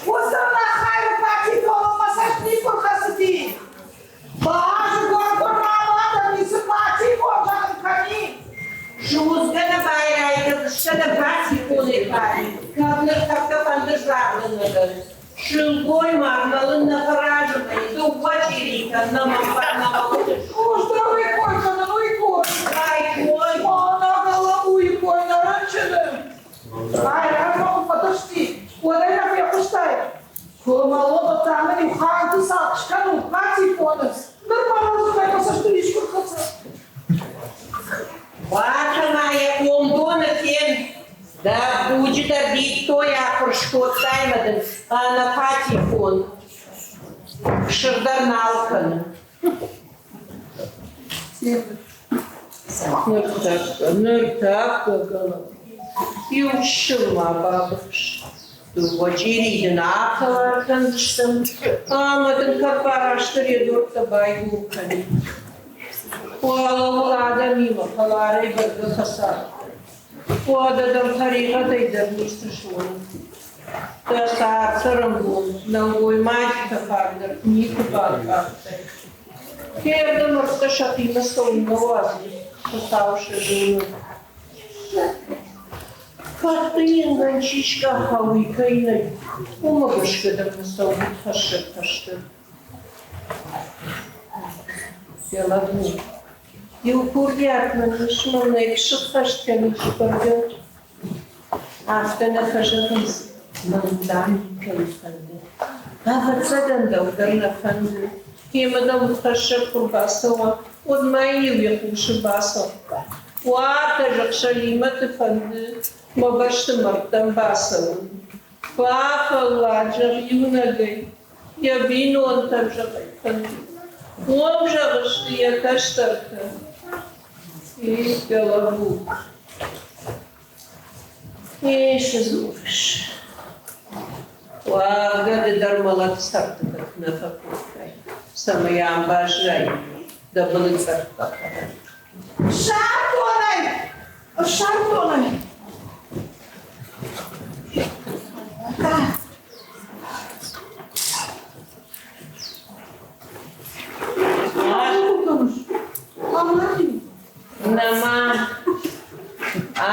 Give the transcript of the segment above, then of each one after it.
Уыцы нӕхайры патефоны мӕ цӕст никуы рхӕцыди. Базыгон рауадӕн ницы патефон зӕгъын кӕни. Судзгӕ нӕ байрайгӕ фыссӕнӕ патефонӕй пари, кӕд ныртӕккӕ фӕнды загъдын дӕн. Сылгоймаг мӕлын нӕ фӕразы мӕй дыууӕ чъиритӕн нӕма фӕнӕмӕлыдыс. Хуыздӕр кой кӕнын, уый кой. Ай кой. Мӕнӕ гӕлӕбуйы кой нӕ рынчыны. Ай, размӕ куы фӕтыхсти, уӕд ӕй нӕ фехъуыстай? Куы мӕлон, та мын-иу ханты цалх скӕнут, патефоны. Ныр ма рудзынгӕй мӕ цӕстыл искуы рхӕцӕд. Уӕдӕ ма йӕ хъомдоны фен. Дӕ буджы дӕр Биттой ахуыр скодтай мӕ дын ӕнӕ патефон сыр дӕр нал кӕны. Ныртӕккӕ, ныртӕккӕ, Гӕлӕу, иу чысыл ма бабыхс. Дыууӕ чъири дын ахӕлар кӕндзыстӕм ӕмӕ дын кӕд Барастыр йӕ дуӕрттӕ байгом кӕнид. Уӕлӕуыл адӕмимӕ хӕларӕй бӕргӕ фӕцардтӕн. Уӕдӕ дӕм тӕригъӕдӕй дӕр ницы зонын. Дӕ цард-цӕрӕнбон нӕлгоймаджы тӕфаг дӕр никуы банкъардтай. Ферды мӕрдтӕ сӕхимӕ цӕуыннӕ уадзынц, Хуыцау сӕ зоны. Кӕд дын ингӕн чи скъаха, уый кӕй нӕй, уымӕ гӕсгӕ дӕм нӕ цӕугут хӕссӕг хӕсты. Фӕлӕ иу курдиат мын ис, мӕнӕ сыххӕст кӕнис бӕргӕ. Афтӕ нӕ фӕзӕгъынц, мӕн дам никӕй фӕнды. Ӕвӕццӕгӕн дӕу дӕр нӕ фӕнды. Темӕ дӕм удхӕссӕг куы рбацӕуа, уӕд ма йын-иу йӕ хъусы бацӕгъта. Уӕдӕ, зӕгъ, Сӕлимӕты фӕнды мӕ бӕсты мӕрдтӕм бацӕуын. Бафӕллад, зӕгъ, иунӕгӕй, йӕ бинонтӕм, зӕгъ, ӕй фӕнды. Уым, зӕгъ, сты йӕ кӕстӕртӕ. И Гӕлӕбу. Ницы дзурыс. Уӕвгӕ ды дӕр мӕлӕт цӕрдтытӕ куы нӕ фӕкодтай, цӕмӕй ам баззай, дӕ былы цъӕрттӕ хӕрай. Ссардтон ӕй! Ссардтон ӕй! Нӕма.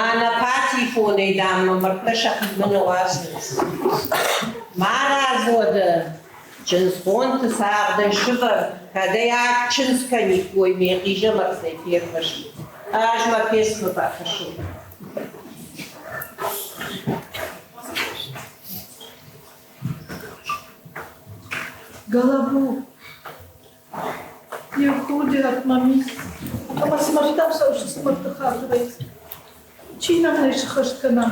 Ӕнӕ патефонӕй, дам, мӕ мӕрдтӕ сӕхимӕ нӕ уадзынц. Марадз уӕдӕ, чындзхонты цагъдӕй сывӕр, кӕд ӕй адчындз кӕниккой, ме хъизӕмӕрттӕй фервӕзт. Ӕз мӕ пецмӕ бакӕсон. Гӕлӕбу, Иу курдиат мӕм ис, ӕмӕ цыма зыдам цӕуыс мӕрдты хатырӕй. Чи нӕм ӕй сыххӕст кӕна?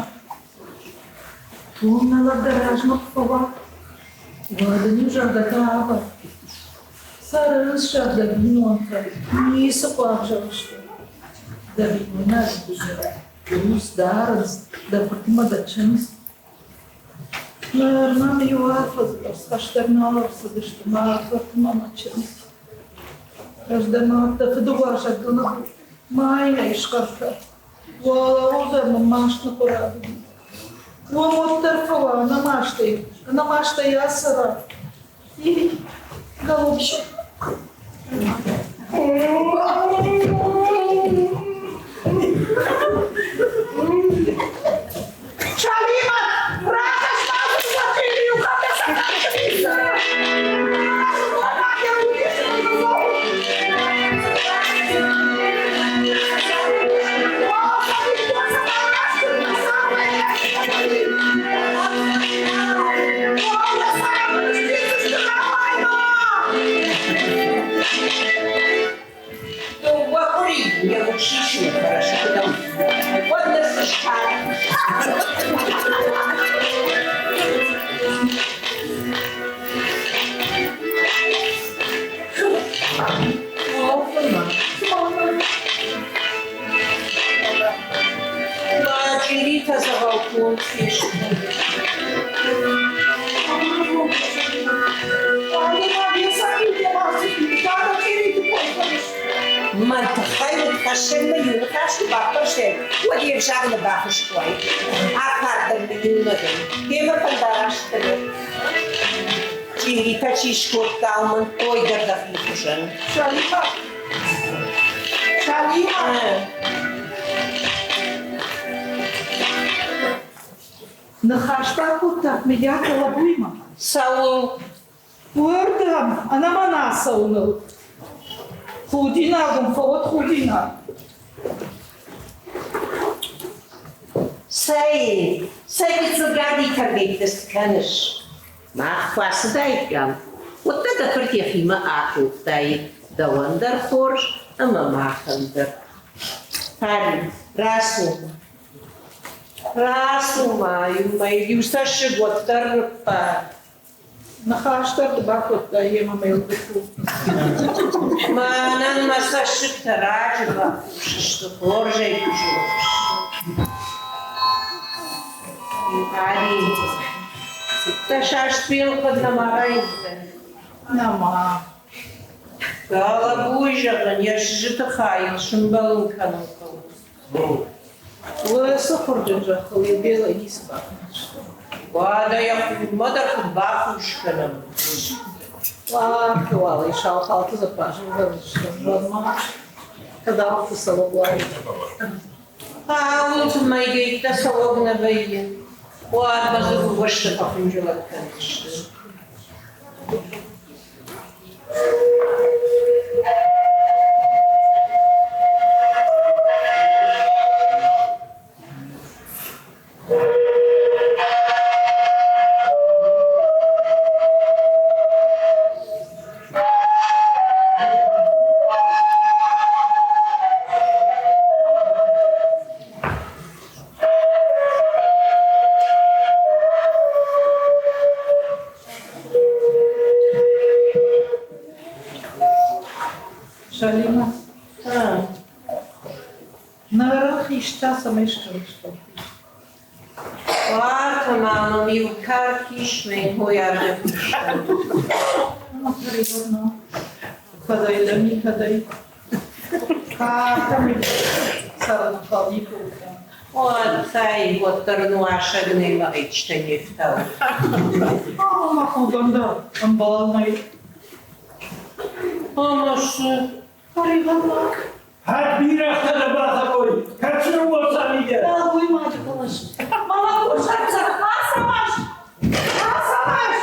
Уым нӕ лӕг дӕр размӕ куы фӕуа, уӕд ын-иу зӕрдӕтӕ авӕр. Цӕрынц сӕ дӕ бинонтӕ, ницы хъуаг зӕгъысты. Дӕ бинойнаг бирӕ, ус дарынц, дӕ фыртмӕ дӕ чындз. Ныр мӕм иу афӕдзы бӕрц хӕстӕг нал ӕрцыдысты мӕ фыртмӕ мӕ чындз. Раздӕр ма дӕ фыдыуӕзӕг гӕнах майнӕй схъӕртӕ. Уӕлӕуыл дӕр мын маст ныхъуырӕд уыди. Уым уӕддӕр фӕуа ӕнӕмастӕй, ӕнӕмастӕй ацӕра. И, голубчик. Шалимат, рахӕсс-ма иу Дыууӕ къуыри йӕ уд сисыны фӕрӕзтытӕм уӕддӕр сыстад. Мӕ чъиритӕ дзӕгъӕлконд фесты. Мӕн тыххӕй удхӕссӕгмӕ иу ныхас куы баппӕрстай, уӕд йе взаг нӕ бахуыскъ уаид. Аппар дӕр мын иунӕгӕй. Демӕ фӕндараст кӕнӕд. Чъиритӕ чи скодта, уымӕн той дӕр дӕхи хуызӕн. Шалима! Шалима! Ныхӕстӕ кодта мыййаг лӕппуимӕ? Цӕуыл? Уырдӕм ӕнӕмӕн ацӕуыныл. Худинаг ын фӕуӕд худинаг. Цӕй, цӕй гыццыл гӕдитӕ цы кӕныс? Мах куы ацыдаиккам, уӕд дӕ дӕ фырт йӕхимӕ акодтаид, дӕуӕн дӕр хорз ӕмӕ махӕн дӕр. Пари, рацу. Рацу-ма, иумӕ иу цӕссыг уӕддӕр ныппар. Ныхас дӕр ды бакодтай йемӕ мӕ лгъыту. Мӕнӕн мӕ цӕссыгтӕ раджы бахус сты, хорзӕй куы зоныс. Ари, дӕ саст фелхъуыд нӕма райдыдтай? Нӕма. Гӕлӕбуйы зӕгъын, йӕ сызыты хайыл сымбӕлын кӕнын хъӕуы. Уыцы хурджын зӕххыл йӕ белӕй ницы бакӕндзысты. Уӕдӕ йӕ хурмӕ дӕр куыд бахус кӕнӕм? Уарты уал саухалты дзыппазыл вӕрдзысты, уӕдмӕ кӕд алты цӕуӕг уаид. Ауылты мӕйгӕйттӕ цӕуӕг нӕ вӕййы. Уӕд мӕ дзы дыууӕсты фӕхынджылӕг кӕндзысты. Шалима. Ныры хистӕ цӕмӕй скӕныстӕм? Уартӕ ма мӕм иу карк ис, мӕ хойаргъ. Кӕдӕй дӕ никӕдӕй. Кӕм цӕрын никуы уыдтӕн. Уӕд уӕддӕр нуазӕг немӕ ӕйчытӕ не фтауы. Ӕмӕ худӕн дӕр ӕмбал нӕй. Ӕмӕ цы? Тӕригъӕдмаг. Хӕд бирӕгътӕ нӕ бахӕрой, кӕд сын уӕлцамидӕ. Нӕлгоймаджы хъӕлӕс. Мама, кусӕрдзӕ, ацӕмӕз! Ацӕмӕз!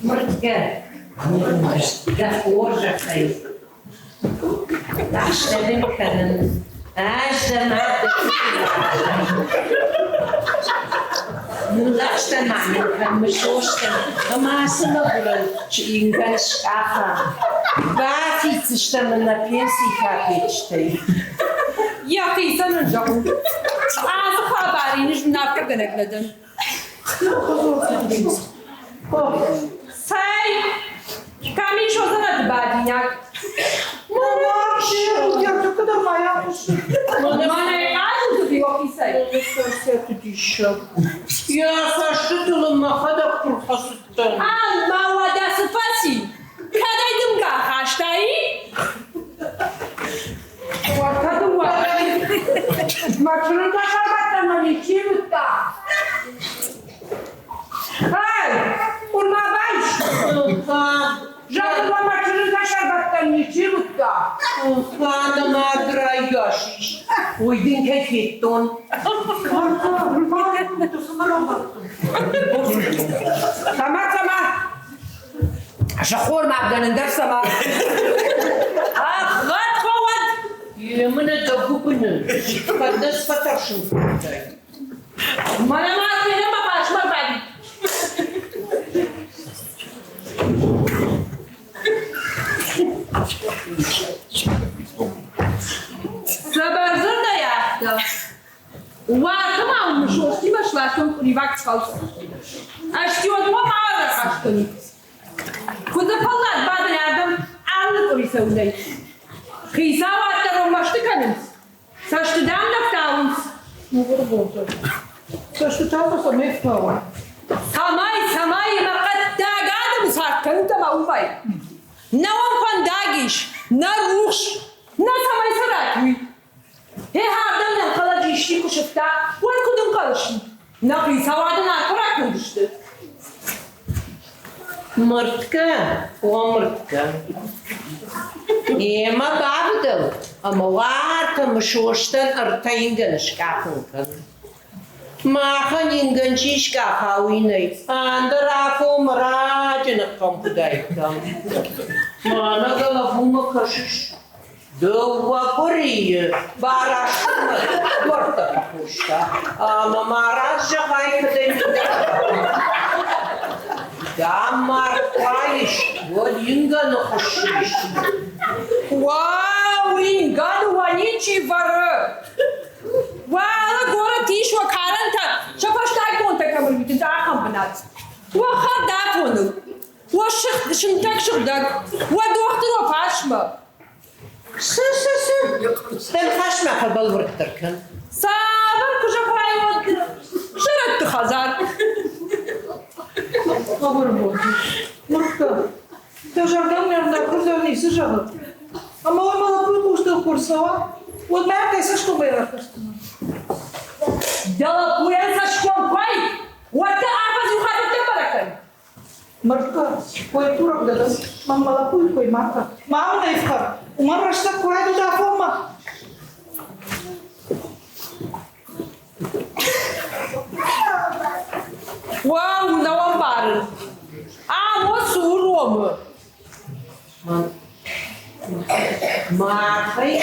Мыртгӕ, дӕ хорзӕхӕй, Дастӕ дын кӕнын, ӕз дӕ мад. Ныллӕгъстӕ ма мын кӕн, Мысостӕн, ӕмӕ ацы мӕгуырӕн ингӕн скъаха. Бафиддзыстӕм ын нӕ пенсийы капеччытӕй. Йӕхицӕн ын зӕгъут, ацы хабар ин уынаффӕгӕнӕг нӕ дӕн. Цӕй, кӕм ис уыдзынӕ бадинаг? Мӕнӕй хъазын уӕхицӕй. Йӕ цӕстытыл ын мӕхӕдӕг куы рхӕцыдтӕн. Ӕмӕ уӕдӕ цы фӕци? Кӕдӕй дымгӕ хастай? Уӕртӕ дыууӕ. Мӕ чырынтӕ сабӕттӕн мӕ ничи уыдта. Ай, къуырма байс! Зӕгъын, мӕ чырынтӕ сабӕттӕн ничи уыдта. Ӕмӕ мад райгас ис, уый дын кӕй федтон. Цӕмӕ, цӕмӕ? Сӕххормаг дӕн, ӕндӕр цӕмӕ? Ӕгъгъӕд фӕуӕд! Емынӕ дӕ гуыбыны кӕд фӕтӕрсын кодтай. Мӕнӕ ма фенӕ мӕ фарсмӕ бадит. Цӕбӕрзӕрдӕй афтӕ. Уӕдӕ ма Мысостимӕ сластон къуыриваг цалц. Ӕстиуӕдмӕ ма рахастон. Куыдзы фӕллад бадын адӕм алы къуыри цӕуынӕй. Хицауад дӕр мӕсты кӕнынц. Цӕсты дам нӕ фтауынц. Цӕстытӕ та цӕмӕй фтауа? Цӕмӕй, цӕмӕй ӕмӕ хъӕддаг адӕмы цард кӕнут ӕмӕ уымӕй. Нӕ уӕм фӕндаг ис, нӕ рухс, нӕ цӕмӕй цӕрат, уый. Гъе, ардӕм ӕнхъӕлӕджы исчи куы сыфта, уӕд куыд ӕнхъӕлыс? Нӕ хицауады нӕ куы ракӕндзысты. Мыртгӕ, о мыртгӕ. Емӕ бавдӕл ӕмӕ уартӕ Мысостӕн ӕртӕ ингӕны скъахын кӕн. Махӕн ингӕн чи скъаха, уый нӕй. Ӕндӕр афонмӕ раджы ныхъхъӕмпудаиккам. Мӕнӕ Гӕлӕбумӕ кӕсыс? Дыууӕ къуырийы барастмӕ дуӕрттӕ фӕхоста ӕмӕ марадз зӕгъай кӕдӕй Дӕ мард куы ис, уӕд ингӕны хуыссис. Уау, ингӕны уӕ ничи вӕры! Уӕлӕ горӕт ис уӕ карӕнтӕ сӕ фӕстаг бонтӕ кӕм ӕрвитынц, ахӕм бынат. Уӕ хӕрд афоныл, Уӕ сынтӕг сыгъдӕг, уӕ дохтыр уӕ фарсмӕ. Цы, цы, цы? Дӕ ныхасмӕ фӕбӕлвырддӕр кӕн. Цавӕр куы зӕгъай, уӕд зӕрӕдты хӕдзар. Хъӕбӕр бонты. Мыртгӕ, дӕ зӕрдӕ мӕм нӕ куырдӕм ницы зӕгъы. Ӕмӕ уый мӕ лӕппуйы хъустыл куы рцӕуа, уӕд мӕ кӕй цӕсгомӕй ракӕсдзынӕ? Дӕ лӕппуйӕн цӕсгом куы уаид, уӕд дӕ афӕдз иу хатт бӕрӕг кӕн. Мыртгӕ, кой курӕг дӕ дӕн, мӕн мӕ лӕппуйы кой ма кӕн. Ма мын ӕй фхӕр, уымӕн рӕстӕг куы райдыдта афонмӕ. Уӕу, нӕ ӕмбарын. Ам цы уромы? Махӕй,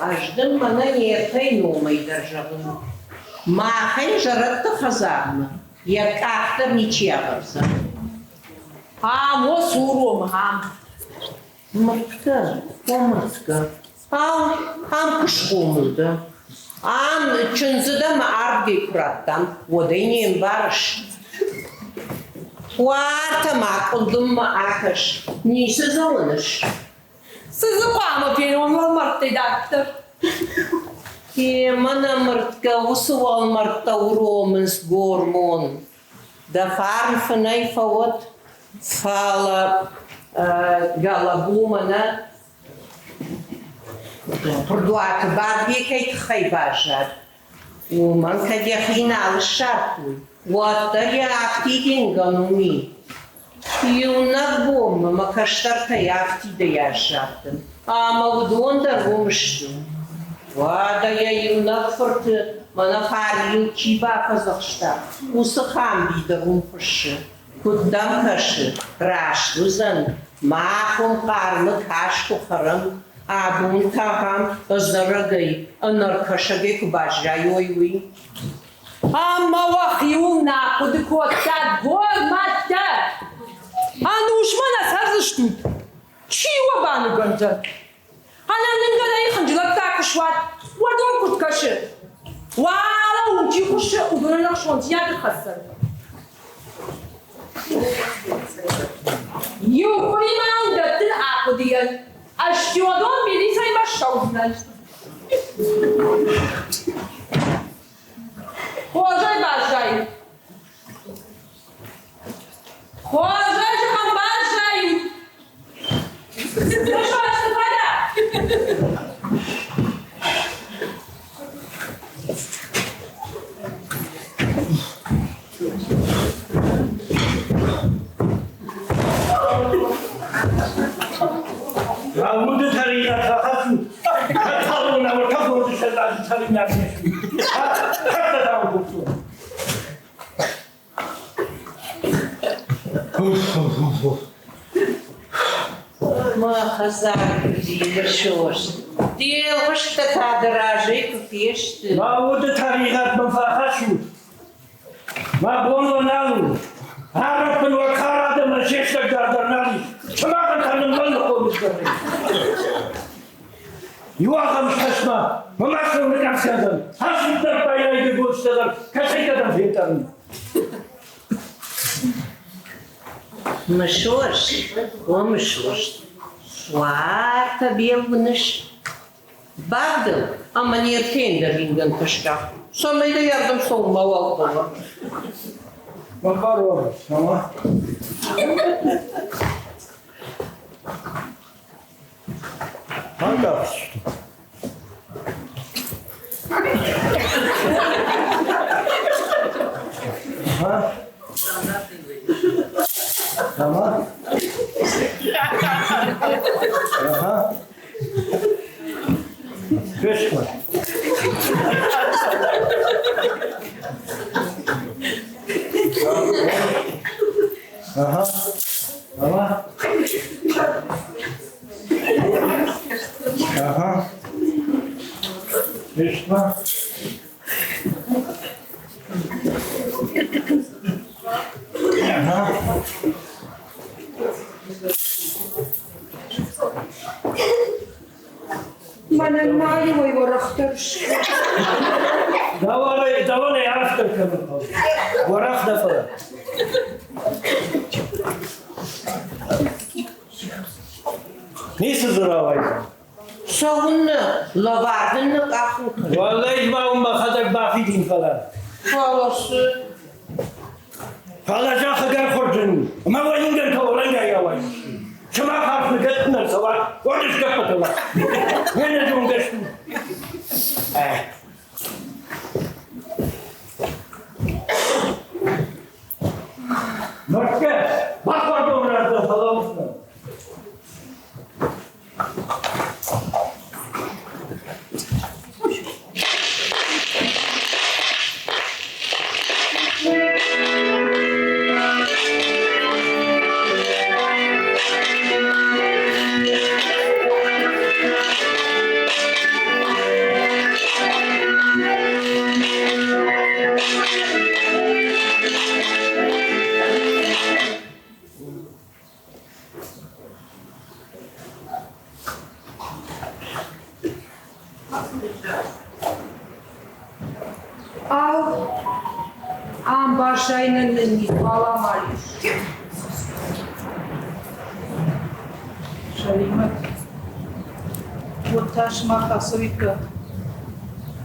ӕз дын мӕнӕ не ртӕй номӕй дӕр зӕгъын. Махӕй зӕрӕдты хӕдзармӕ йӕ къах дӕр ничи авӕрдзӕн. Ам о суромы, ам. Мыртгӕ, о мыртгӕ, ау, ам куы схъомыл дӕ. Ам чындзы дӕ мӕ ардгӕй куы радтам, уӕд ӕй не мбарыс. Уартӕ ма къуылдыммӕ акӕс, ницы дзы уыныс? Цы дзы хъуамӕ фенон уӕлмӕрдтӕй дарддӕр? Емӕ нӕ мыртгӕ уыцы уӕлмӕрдтӕ уромынц гормон. Дӕ фарн фынӕй фӕуӕд, фӕлӕ Гӕлӕбумӕ нӕ куырдуаты бадгӕ кӕй тыххӕй баззад, уымӕн кӕд йӕхи нал ссардтой, уӕддӕр йӕ афтид ингӕн уым и. Иунӕг бонмӕ мӕ кӕстӕртӕй афтидӕй аззадтӕн, ӕмӕ уыдон дӕр уым сты. Уӕдӕ йӕ иунӕг фырты мӕнӕ Харийыл чи бафӕдзӕхста, уыцы Хамби дӕр уым хуыссы. Куыд дӕм кӕсы, раст уыдзӕн, мах уым хъармы кас куы хӕрӕм, абон та ахӕм ӕдзӕрӕгӕй, ӕнӕркӕсӕгӕй куы баззайой, уый? Ӕмӕ уӕхи уӕхиуыл нӕ хъуыды кодтат, гормӕттӕ! Ӕнусмӕ нӕ цӕрдзыстут? Чи уӕ баныгӕндзӕн? Ӕнӕнынгӕнӕй хынджылӕгтӕ куы суат, уӕд уӕм куыд кӕсы? Уӕлӕ уым чи хуыссы, уыдонӕн ӕхсондзинад ӕрхӕсдзӕн. Иу къуыримӕ уын дӕттын ахъуыдыйӕн. Ӕз Теодор милицӕймӕ ссӕудзынӕн. Хорзӕй баззай. Хорзӕй зӕгъӕм баззай. Цы фӕдӕ? Уды тӕригъӕд фӕхӕссут, кӕд ӕмӕ кӕд сӕрдаджы тӕригъӕд не стут. Кӕд дӕ кодтон. Мӕ хӕдзар бирсост. Де лгъыстӕ та дӕ разӕй куы фесты. Мӕ уды тӕригъӕд мын фӕхӕссут. Мӕ бон уӕ нал у. Арӕх мын уӕ кар адӕмӕн се стӕгдар дӕр нал ис. Сымахӕн та мын мӕн ныххоныс дӕр нӕй. Иу ахӕм схӕсмӕ, мӕ мӕ ныкъӕфсӕдӕн, хӕсындӕр байрайгӕ гостӕ дӕр кӕцӕй кӕдӕм федтӕн. Мысост, о Мысост, уартӕ бел уыныс? Бавдӕл ӕмӕ не ртӕйӕн дӕр ингӕнтӕ скъах, цӕмӕй дӕ ардӕм цӕуын мауал хъӕуа. Махарова, сама. Ангавсты. Ага. Ага. Ага. Фесма. Ага. Ага. Ага. Фесма. Ага. Мӕнӕн ма иуӕй уӕрӕхдӕр сты. Давай, давай, арфдӕр кӕнын хъӕуы. Уӕрӕх нӕ фӕлӕ. Ницы дзы рауайдзӕн. Цӕуыннӕ? Лӕвар дын нӕ къахын кӕны. Уӕллӕй ма уын мӕхӕдӕг бафидин, фӕлӕ. Фӕлӕ цы? Фӕлӕ зӕхх ӕгӕр хуырджын у, ӕмӕ уӕ ингӕнтӕ уӕлӕнгай ауайдзысты. Сымах арф ныгӕдты нӕ цӕуат, уӕд сгӕппытӕ уат. Не нӕзонгӕ стут. Ныртӕккӕ бахуардон раздӕр фӕлӕудзынӕн. Ау, ам баззайынӕн нын ницуал амал ис. Сӕлимӕт, уӕд та сымах ацӕуиккат?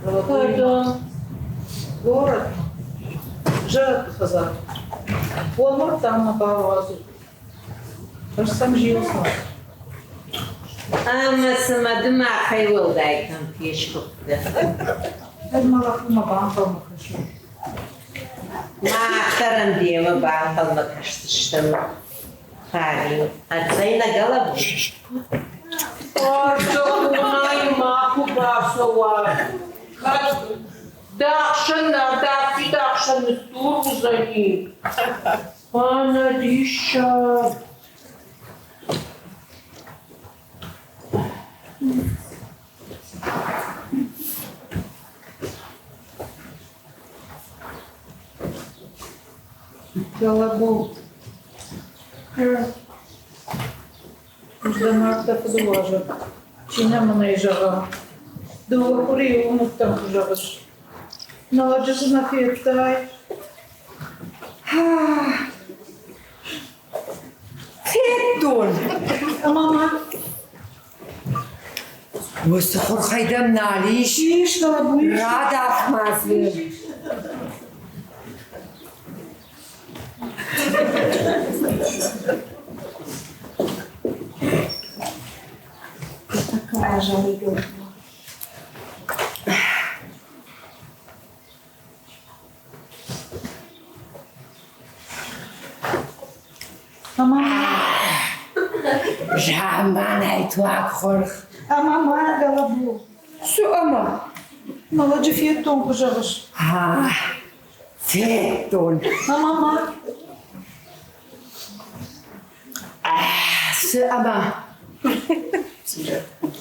Кӕдӕм? Горӕтмӕ. Зӕрӕдты хӕдзар. Уӕлмӕрдтӕм мӕ бауадзут. Ӕз сӕм зилдзынӕн. Ӕмӕ цымӕ ды махӕй уӕлдай кӕм фесгуыхтӕ? Ӕз мӕ лӕппумӕ банхъӕлмӕ кӕсын. Мах дӕр ӕм демӕ банхъӕлмӕ кӕсдзыстӕм. Харин, ӕцӕй нӕ гӕлӕбу? Ӕрдӕбонӕй макуы бацӕуа. Кӕд дӕ ӕхсӕн нӕ дӕхи ӕхсӕн ныддур уыдзӕни. Ӕнӕ диссаг. Гӕлӕбу. Ӕз дӕ мард дӕ фыды уазӕг. Чи нӕ мын ӕй зӕгъа? Дыууӕ къуырийы уым уыдтӕн, куы зӕгъыс. Нӕ лӕджы дзы нӕ федтай? Федтон! Ӕмӕ ма? Уыцы хурхӕй дӕм нал ис? Ис, Гӕлӕбу, ис. Радав ма дзы. Заманай туагхурх. Ӕмӕ ма, Гӕлӕбу. Цы ӕмӕ? Мӕ лӕджы федтон, куы зӕгъыс. Федтон. Ӕмӕ ма? Цы ӕмӕ?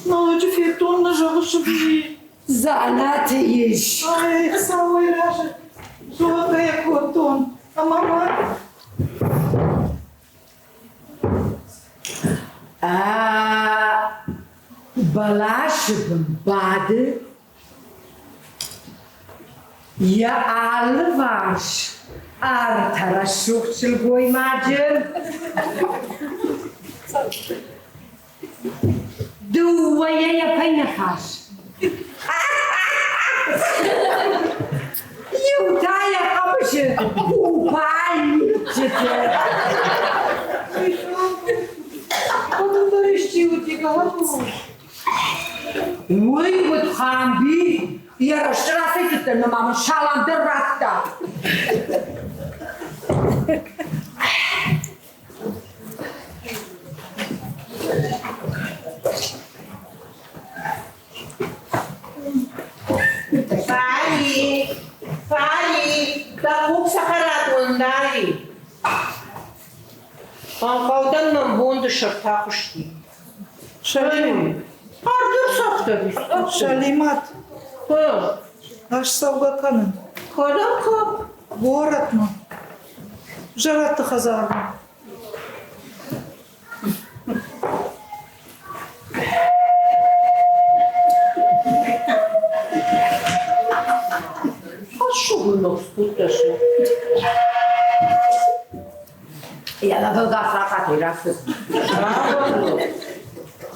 Мӕ лӕджы федтон, нӕ зӕгъыс ӕви? Дзӕнӕты ис. Ай, Хуыцауӕй разы. Зонгӕ йӕ кодтон. Ӕмӕ ма? Бӕласы бын бады. Йӕ алыварс ӕртӕ рӕсугъд сылгоймаджы. Дыууӕйӕ йӕ фӕйнӕ фарс. Иу та йӕ хъӕбысы купальниччыты. Уыдон дӕр исчи уыди, Гӕлӕбу. Уый уыд Хамби, йӕ рӕзты рацӕйцыдтӕн ӕмӕ мын салам дӕр радта. Фари, Фари, дӕ къух цӕхӕрадон дари. Ӕнхъӕлдӕн мӕм бонды сӕртӕ хъуысти. Сӕлимӕт, ӕз цӕугӕ кӕнын. Кӕдӕм кӕ? Горӕтмӕ. Зӕрӕдты хӕдзармӕ.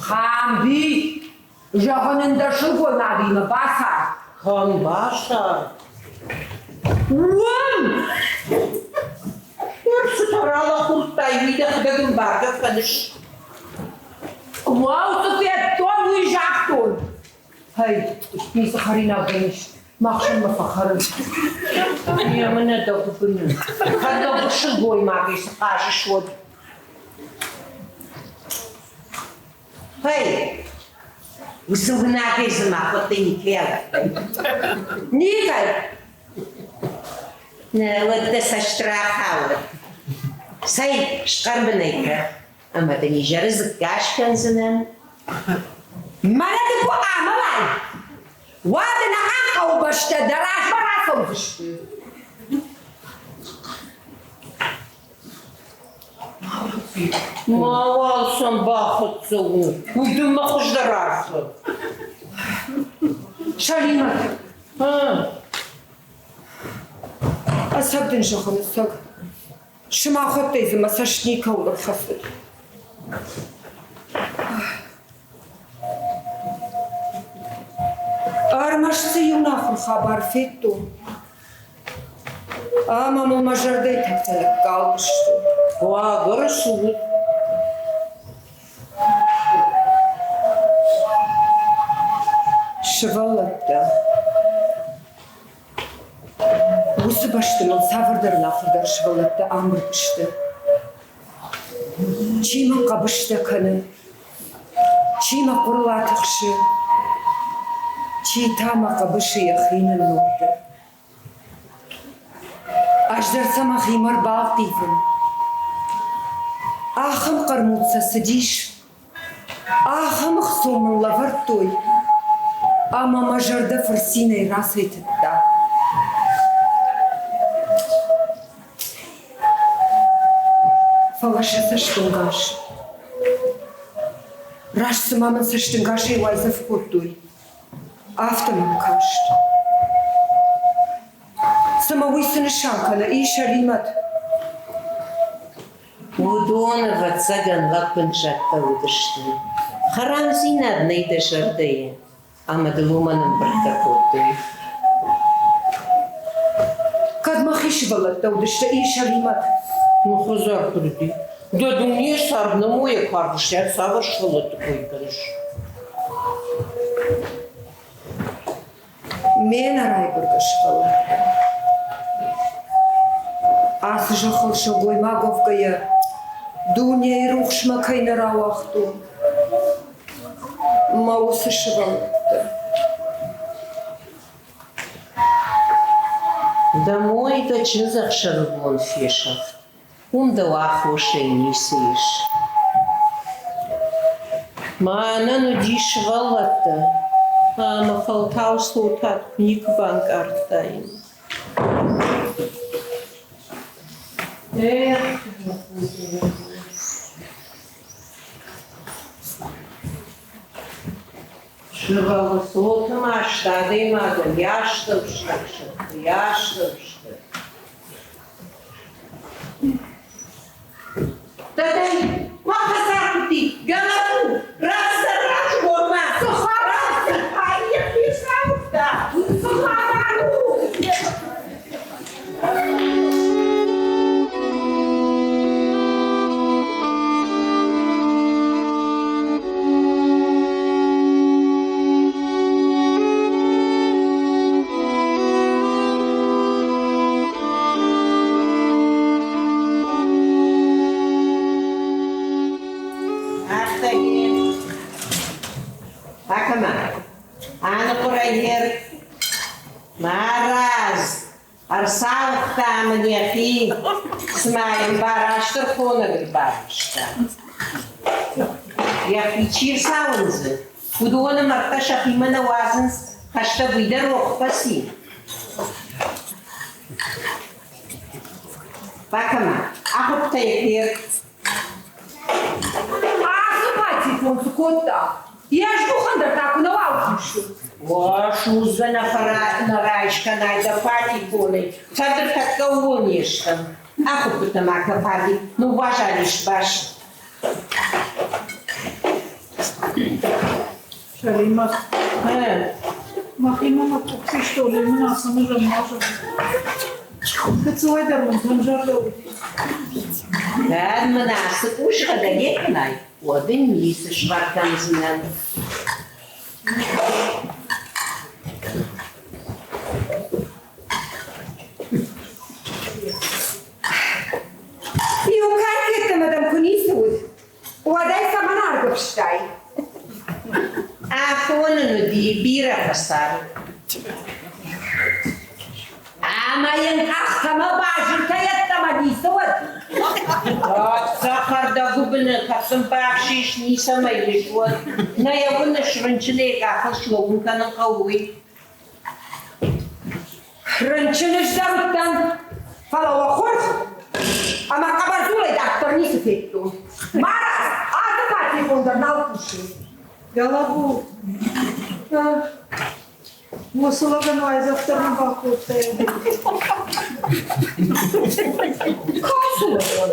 Хамби, зӕгъын ӕндӕр сылгоймагимӕ бацард. Кӕм бацард? Уым! Ныр цытӕ ралӕхурдтай, уый дӕхӕдӕг ӕмбаргӕ кӕныс? Уӕу, цы федтон, уый загътон. Хей, ницы хӕринаг дын ис, махсынмӕ фӕхӕрын. Емынӕ дӕ гуыбыны. Кӕд дӕ сылгоймагӕй цы хъазыс, уӕд. Хей, уыцы уынагӕй дзы махуӕттӕй никӕй авӕрдтай. Никӕй! Нӕ, уӕд дӕ цӕст рахауӕд. Цӕй, схъӕр мын ӕй кӕ. Ӕмӕ дын изӕры дзыкка скӕндзынӕн. Мӕнӕ ды куы амӕлай, уӕд ын ахӕм хъӕубӕстӕ дӕ размӕ рацӕудзысты. Мауал сӕм бахӕццӕ у, уый дын мӕ хуыздӕр арфӕ. Сӕлимӕт, ӕцӕг дын зӕгъын, ӕцӕг. Сымахуӕттӕй дзы мӕ цӕст никӕуыл ӕрхӕцыд. Ӕрмӕст дзы иу нахуыр хабар федтон, ӕмӕ мыл мӕ зӕрдӕйы тӕгтӕ ныккалдысты. Уавӕры цы уыд? Сывӕллӕттӕ. Уыцы бӕсты мыл цавӕрдӕр нахуырдӕр сывӕллӕттӕ амбырд сты. Чи мын хъӕбыстӕ кӕны, чи мӕ хъуырыл атыхсы, чи та мӕ хъӕбысы йӕхи ныннорды. Ӕз дӕр сӕ мӕхимӕ ӕрбалхъивын. Ахӕм хъӕрмуд сӕ цыдис, Ахӕм ӕхцон мын лӕвӕрдтой, ӕмӕ мӕ зӕрдӕ фырцинӕй рацӕйтыдта. Фӕлӕ сӕ цӕстӕнгас. Раст цыма мын цӕстӕнгасӕй уайдзӕф кодтой, афтӕ мӕм каст. Цымӕ уый цы нысан кӕны, и Сӕлимӕт? Уыдон, ӕвӕццӕгӕн, лӕппынзӕдтӕ уыдысты. Хӕрамдзинад нӕй дӕ зӕрдӕйы, ӕмӕ дыл уымӕн ӕмбырдтӕ кодтой. Кӕд мӕхи сывӕллӕттӕ уыдысты, и Сӕлимӕт? Ну, хӕдзар куыд уыди? Дӕ дунейы цард нӕ мойӕ куы арвыстат, цавӕр сывӕллӕтты кой кӕныс? Ме нӕрайгуыргӕ сывӕллӕттӕ. Ацы зӕххыл сылгоймаг уӕвгӕйӕ, дунейы рухсмӕ кӕй нӕ рауагътон, мӕ уыцы сывӕллӕттӕ. Дӕ мой дӕ чындзӕхсӕвы бон фесӕфт. Уым дӕу аххосӕй ницы ис. Мӕнӕн уыди сывӕллӕттӕ, ӕмӕ фӕлтау цотад куы никуы банкъардтаин. Эх, Сывӕллоны маст адӕймагӕн йӕ астӕу сӕксӕтты, йӕ астӕу сты. Дӕдӕй, ма хӕдзар куыди, гӕнӕн у, раздӕр разгъормӕ! Цы хабар? Ай йӕхи сауыгъта! Цы хабар у? Афтӕ Бакӕ-ма, аныхъуырӕй Марадз, ӕрцауыгъта мын йӕхи, цыма йын Барастыр хонӕг ӕрбарвыста. Йӕхи чи рцауындзы, уыдоны мӕрдтӕ сӕхимӕ нӕ уадзынц, хӕстӕг уый дӕр рох фӕци. Бакӕ-ма, ахуыдта йӕ Перк. Ацы патефон цы кодта? Йӕ здухӕн дӕр та куы нӕуал кусы. Уӕ, судзгӕ нӕ райскӕнай дӕ патефонӕй, фӕндыр тӕккӕ ууыл не стӕм. Ахуыппытӕ ма кӕ, Пали, ныууазал ис бас. Сӕлимӕт, мӕхимӕ мӕ къух систон, мын ацы зӕммазӕн. Гыццылӕй дӕр мын зӕрдӕ уыди. Кӕд мын ацы къусгӕ не кӕнай, уӕд ын ницы схъӕр кӕндзынӕн. Иу кӕркеттӕмӕ дӕм куы ницы уыд, уӕд ӕй цӕмӕн аргӕвстай? Афон ын уыди бирӕ фӕцард. Ӕмӕ йын къӕхтӕмӕ базыртӕ йеддӕмӕ ницы уыд. Цӕхӕр дӕ гуыбыны кӕсын бахсис, ницӕмӕй ис, уӕд нӕ йӕ уыныс, рынчынӕй къахыл слӕууын кӕнын хъӕуы, уый. Рынчын ӕз дӕр уыдтӕн, фӕлӕ уӕ хорз ӕмӕ къӕбӕрдзулӕй дарддӕр ницы федтон. Марадз, ацы патефон дӕр нал кусы. Гӕлӕбу, уыцы лӕгӕн уайдзӕф дӕр нӕ бакодта. Кӕцы лӕгӕн?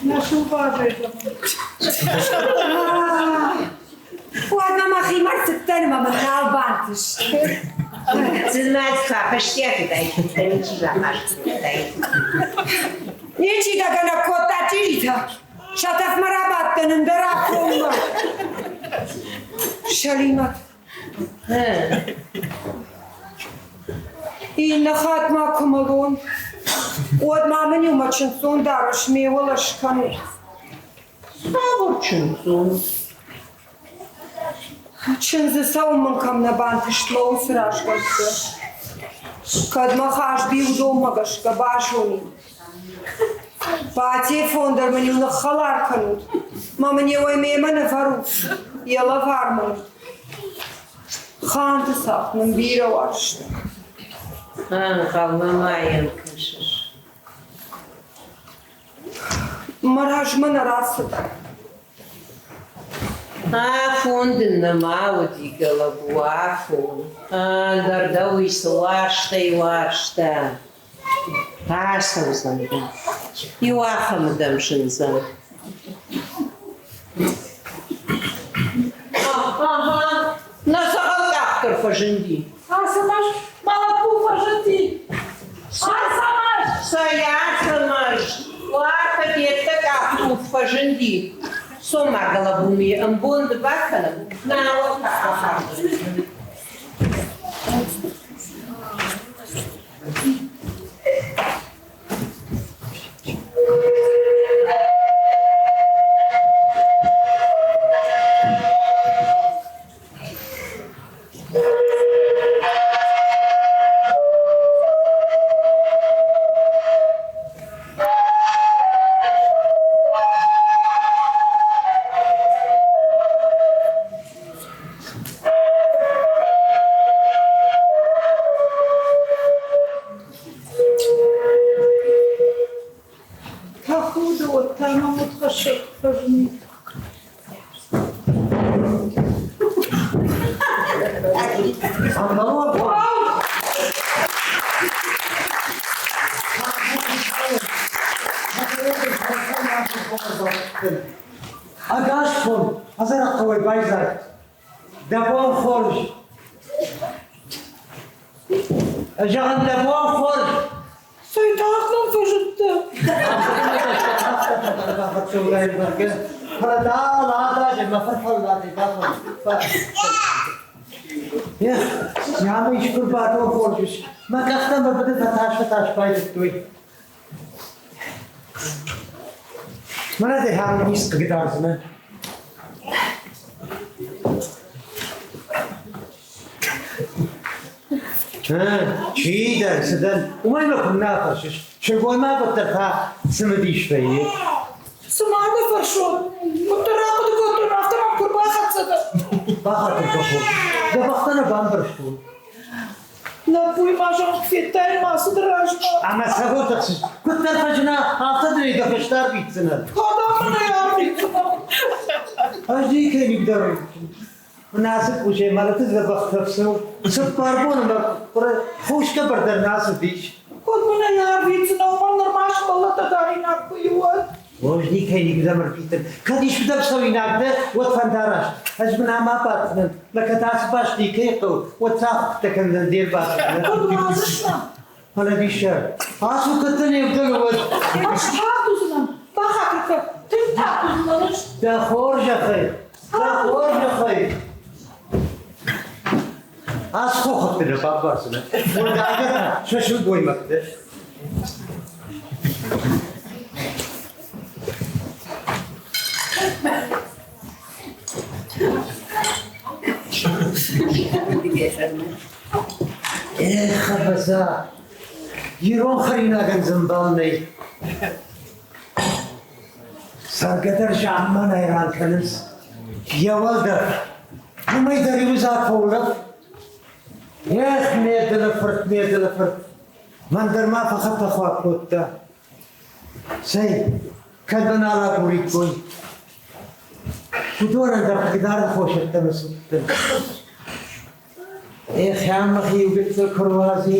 Нӕ сылбазӕй зӕгъын. Уӕдмӕ мӕхимӕ рцыдтӕн ӕмӕ мын нал бантыст. Цымӕ фӕфӕстиатыдаид, ничи бахъаст кодтаид. Ничи дӕ гӕнӕг кодта чъиритӕ. Сӕ тӕфмӕ рабадтӕн ӕндӕр афонмӕ. Сӕлимӕт. Иннӕ хатт ма куы мӕлон, уӕд ма мын-иу мӕ чындздзон дарӕс ме уӕлӕ скӕнут. Цавӕр чындздзон? Чындзы цӕуын мын кӕм нӕ бантыст мӕ уыцы разгӕрдты. Кӕд мӕ Хазби уыдонмӕ гӕсгӕ базонид. Патефон дӕр мын-иу ныххӕлар кӕнут, мӕ мын еуӕй мемӕ нывӕрут, йӕ лӕвар мын. Ханты цагъд мын бирӕ уарзта. Ӕнхъӕлмӕ ма йӕм кӕсыс. Мӕ размӕ нӕ рацыд. Афон дын нӕма уыди, гӕлӕбу, афон. Ӕндӕр дӕ уый цы уарзтӕй уарзта. Ацӕудзӕн дын. Иу ахӕмы дӕм зындзӕн. Ага, нӕ дзӕгъӕлкъах дӕр фӕзынди. Ацӕмӕз, мӕ лӕппу фӕзынди. Ацӕмӕз! Цӕй Ацӕмӕз, уартӕ де ддӕ къахтух фӕзынди. Цом ма гӕлӕбумийы ӕмбонды бакӕнӕм, науӕд та ахӕрдзысты. Тӕхуды уӕд та мӕм удхӕссӕг фӕзынид. Ӕгас фон, ӕдзӕрӕг хъӕуӕй байдзаг. Дӕ бон хорз. Зӕгъын, дӕ бон хорз. Цӕй тагъд мӕм фӕзындтӕ. Фӕлӕ дал ададжы мӕ фырфӕлладӕй бафӕллад. Эх, ямы искуы бадон хорз ис. Мӕ къӕхтӕ мӕ быны фӕтас-фӕтас байдыдтой. Мӕнӕ дӕ хӕрын ницы хъыгдардзынӕ. Чи дӕ, цы дӕн, уымӕй мӕ куыннӕ фӕрсыс? Сылгоймаг уӕддӕр та цымыдис вӕййы. Цыма дӕ фӕрсон, куыддӕр ахъуыды кодтон, афтӕ мӕм куы рбахӕццӕ дӕ. Бахатыр кӕн, дӕ бӕхтӕ нӕ бамбӕрстон. Лӕппуйы ма зӕгъ, федтай ма цыд размӕ. Ӕмӕ цӕуыл тыхсыс? Куыддӕр фӕзына, афтӕ дын ӕй дӕ фӕстӕ арвитдзынӕн. Кӕдӕм мын ӕй арвитдзынӕ? Ӕз никӕй нигдӕр Нацы къусӕй мӕлӕты дзӕбӕх тӕфсыл цыппар боны мӕ хъуыры хусгӕ бӕрдӕр нӕ ацыдис. Куыд мын ӕй арвитдзынӕ, уымӕн нырма сывӕллӕттӕ даринаг куы и, уӕд. Ӕз никӕй никуыдӕм ӕрвитын. Кӕд искуыдӕм цӕуинаг дӕ, уӕд фӕндараст. Ӕз мын ам абаддзынӕн, мӕ кӕд ацы бӕсты никӕй хъӕуы, уӕд сӕ ахуыртӕ кӕндзӕн де рбацыдмӕ. Куыд уадзыс мӕ? Фӕлӕ диссаг, ацу кӕд дӕ не вдӕлы, уӕд. Ӕз тагъд уыдзынӕн, бахатыр кӕн, тынг тагъд уыдзынӕн ӕз. Дӕ хорзӕхӕй, дӕ хорзӕхӕй. Ацы хохӕгты нӕ бамбардзынӕ. Уӕлдайдӕр та сӕ сылгоймӕгты. Эх, ӕвӕдза, ирон хӕринагӕн дзы ӕмбал нӕй. Цӕргӕ дӕр замманай ран кӕнынц. Йӕ уӕлдӕф, уымӕй дӕр иу дзаг фӕулӕф. Эх, ме дылы фырт, ме дылы фырт, мӕн дӕр ма фӕхӕппӕхуаг кодта. Цӕй, кӕд мӕ нал агуриккой. Уыдонӕн дӕр хъыгдарды хосӕттӕ ныцудтӕн. Эх, ӕмӕ иу гыццыл куы руадзи.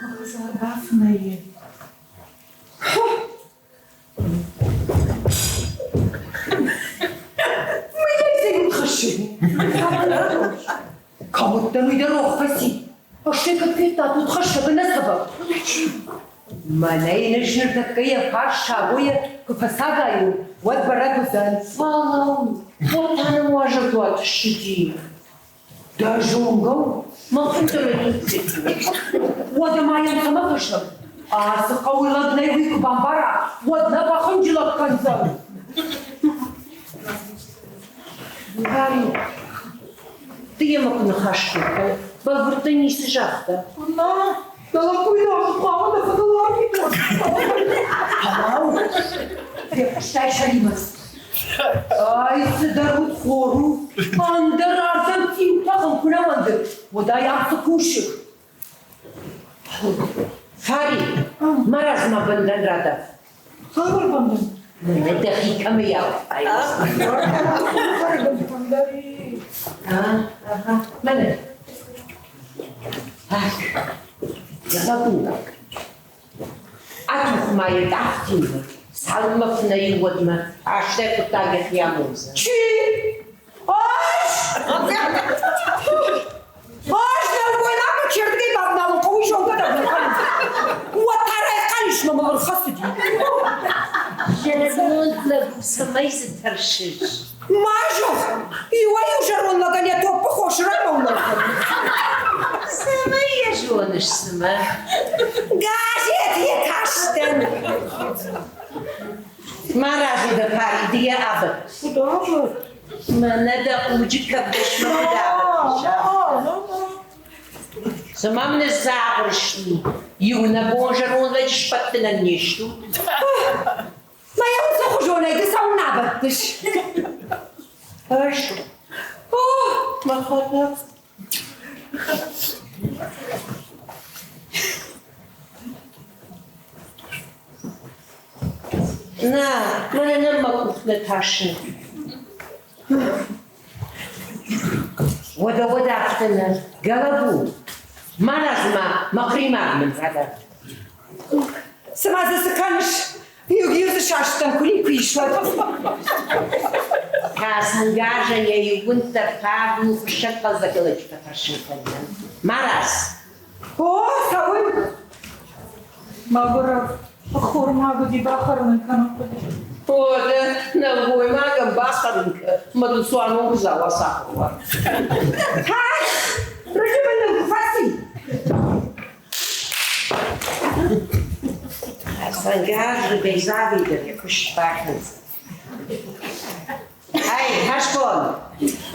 Мӕ хӕдзар бафынӕй и. Мыййаг дзы иу хӕссы. Кӕм уыдтӕн, уый дӕр рох фӕци. Стӕй кӕд федтат удхӕссӕг ӕнӕцӕвӕг? Мӕнӕ йын ӕз ныртӕккӕ йӕ фарс сагойӕ куы фӕцагайон, уӕд бӕрӕг уыдзӕн. Фӕлӕуу, уӕд та нӕм уазӕгуат ссыди. Дӕ зонгӕ у? Мӕ фыдӕй ныццыди. Уӕдӕ ма йӕм цӕмӕ кӕсӕм? Ацы хъӕуы лӕг нӕй, уый куы бамбара, уӕд нӕ бахынджылӕг кӕндзӕн. Гарри, ды йемӕ куы ныхас кодтай, бӕлвырдӕй ницы загъта. Нӕ, лӕппуйы хъуамӕ дӕ фыдыл арвитон. Фӕлӕуу, фехъуыстай Сӕлимӕт? Ай цыдӕр удхор у, ӕндӕр ардӕм цъиутӕ хыл куы нӕ уӕнды, уӕд ай ам цы кусы? Фари, марадз-ма бӕндӕн радав. Цавӕр бӕндӕн? Мӕнӕ дӕхи кӕмӕй ауыдтай? Мӕнӕ. Ах, лӕппу. Атух ма йӕ къӕхтимӕ, цалынмӕ фынӕй у, уӕдмӕ азтӕй хъуыддаг йӕхи амондзӕн. Чи? Ӕз? Ӕз нӕлгоймагмӕ чердыгӕй бавналын хъӕуы, зонгӕ дӕр нӕ кӕнын. Уӕд та райхъал ис мӕ мыл ӕрхӕцыди. Зӕронд лӕг у, цӕмӕй дзы тӕрсыс? Ма зӕгъ, иуӕй-иу зӕронд лӕгӕн йӕ топпы хос раймӕулӕфы. Цӕмӕй йӕ зоныс, цымӕ? Газет йӕ кастӕн. Ма разы дӕ пари, ды йӕ абӕтт. Куыд абӕтт? Мӕнӕ дӕ хъуджы кӕвдӕсмӕ куыд абӕттыс? Цыма мын ныдздзагъыр стут, иунӕгон зӕронд лӕджы сбӕттынӕн не стут? Мӕ уыцы хуызонӕй ды цӕуылнӕ абӕттыс? Ӕз? О, мӕхӕдӕг. Нӕ, мӕнӕ нӕм мӕ къух нӕ тасы. Уӕдӕ, уӕдӕ афтӕ нӕ, Гӕлӕбу, марадз-ма, мӕ хъримаг мын радӕтт. Цымӕ дзы цы кӕныс? Иу дзы састӕн куы никуы ис, уӕд. Хӕцӕнгарзӕн йӕ иугунддӕр фаг у хуыссӕг хъӕлдзӕг лӕджы фӕтӕрсын кӕнынӕн. Марадз! О, цӕуын! Мӕгуырӕг, ӕххормаг уыди, бахӕрын ын кӕнын хъуыди. Уӕдӕ нӕлгоймагӕн бахӕрын кӕ, мӕ дын цуанон куыдзау ацахуыр уа. Тас! Рыджы бын нын куы фӕци! Хӕцӕнгарзы Бейзавий дӕр йӕ куыст бакӕндзӕн. Эй, хӕстон!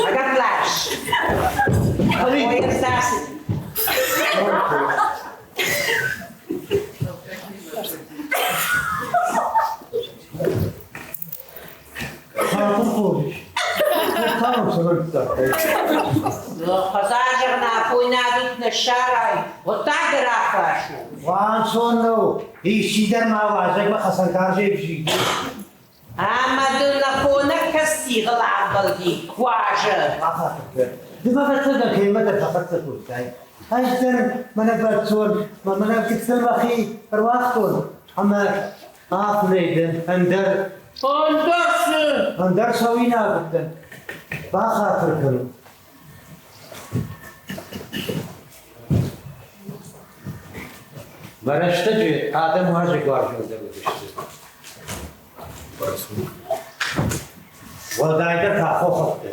Агӕпп лас! Поезд ацыди. Хӕдзар афойнадут нӕ ссарай, хъуыддаг рафас у. Уанцон нӕу, исчи дӕр ма уазӕгмӕ хӕцӕнгарзӕй взиды. Ӕмӕ дын афонӕг кӕстигъыл ӕмбӕлди уазӕг. Ды мӕ фӕццӕгӕн кӕимӕ дӕр фӕхӕццӕ кодтай. Ӕз дӕр мӕнӕ бӕлццон, мӕнӕ гыццыл мӕхи ӕруагътон ӕмӕ афынӕй дӕн, ӕндӕр Ӕндӕр цы? Ӕндӕр цӕуинаг уыдтӕн. Бахатыр кӕнут. Мӕ рӕстӕджы адӕм уазӕгуарзондӕр уыдысты. Уӕлдайдӕр та хохӕгты.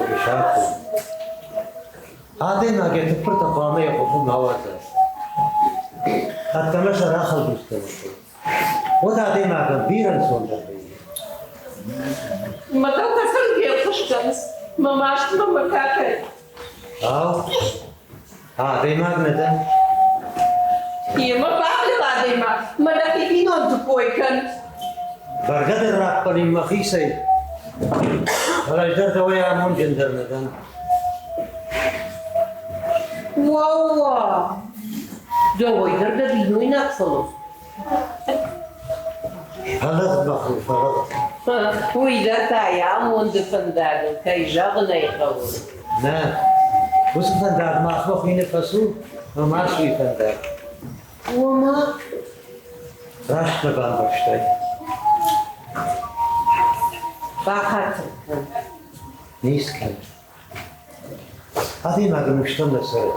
фесӕфон. Адӕймаг йӕ тыппыртӕ хъуамӕ йӕ къухы ма уадза. Ӕддӕмӕ сӕ рахӕлдудтӕ Уӕд адӕймагӕн бирӕ ӕнцондӕр вӕййы. Мӕ дӕу фехъуыс кӕныс, мӕ маст мӕ мӕ катай. Ау, адӕймаг нӕ дӕн? Йемӕ бавдӕл адӕймаг, мӕ дӕхи бинонты кой кӕн. Бӕргӕ дӕр раппӕлин мӕхицӕй, фӕлӕ ӕз дӕр дӕуӕй амондджындӕр нӕ дӕн. Уӕууа, дӕуӕй дӕр дӕ бинойнаг фӕлыгъд. Фӕлыгъд мӕ хур, фӕлыгъд. Уый дӕр та йӕ амонды фӕндагыл, кӕй зӕгъын ӕй хъӕуы. Нӕ, уыцы фӕндаг махмӕ хуыйны фӕцу ӕмӕ ма суй фӕндаг. Ома? Раст нӕ бамбӕрстай. Бахатыр кӕн. Ницы кӕн. Адӕймаг ӕнустӕм нӕ цӕры.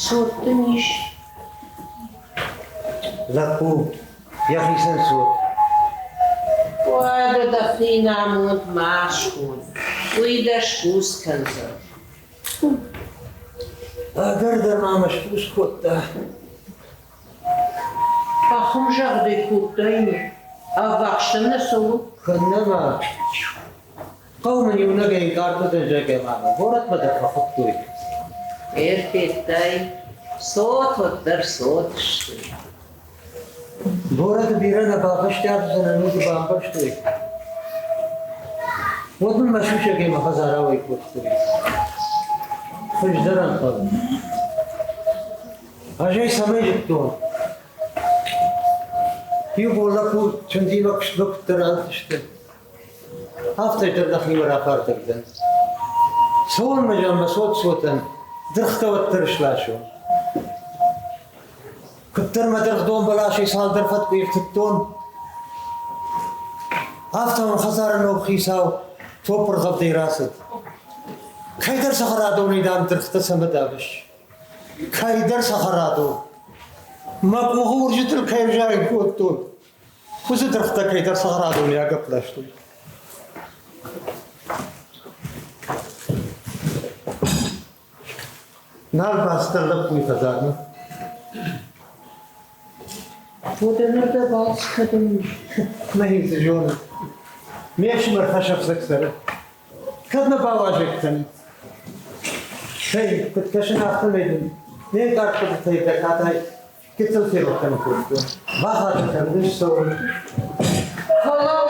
Цот дын ис? Лӕппу, йӕхицӕн цот. Уӕдӕ дӕхи намонд ма схон, уый дӕ сбуц кӕндзӕн. Ӕгӕр дӕр ма мӕ сбуц кодта. Ахӕм загъдӕй кодтай, ӕввахсдӕр нӕ цӕуы? Куыннӕ ма. Хъӕу мын иунӕгӕй ӕнкъард зӕгъгӕ ма мӕ горӕтмӕ дӕр фӕхуыдтой. Ӕрфедтай, цот уӕддӕр цот сты. Горӕты бирӕ нӕ бафӕстиат уыдзӕн ӕнуды бамбӕрстой. Уӕд мын мӕ сусӕгӕй мӕ хӕдзар ауӕй кодтой. Хуыздӕр ӕнхъӕл. Ӕз ӕй цӕмӕй зыдтон? Иу бон лӕппу чындзимӕ куыстмӕ куыддӕр антысты. Афтӕ дӕр нӕхимӕ рафардӕг дӕн. Цӕуон мӕ мӕ цот-цотӕн дыргътӕ уӕддӕр сласон. Куыддӕр мӕ дыргъдон бӕласӕй цалдӕр фӕткъуы ӕртыдтон, афтӕ мӕм хӕдзары ног хицау топпыргъӕвдӕй рацыд. Кӕйдӕр цӕхӕрадонӕй, дам, дыргътӕ цӕмӕ давыс? Кӕйдӕр цӕхӕрадон. Мӕ къухы уырджытыл кӕй ӕвзарын кодтон, уыцы дыргътӕ кӕйдӕр цӕхӕрадонӕй агӕпп ластой. Нал бацыдтӕн лӕппуйы хӕдзармӕ. Уӕдӕ ныр дӕ балц кӕдӕм ис? Мӕхи цы зонын. Ме фсымӕр хӕсӕфцӕг цӕры. Кӕд нӕ бауазӕг кӕнид? Цӕй, куыд кӕсын, афтӕмӕй дын ме нкъард хъуыдытӕй дӕ катай гыццыл ферох кӕнын кодтон. Бахатыр кӕн, ӕз цӕуын. Фӕлӕуу!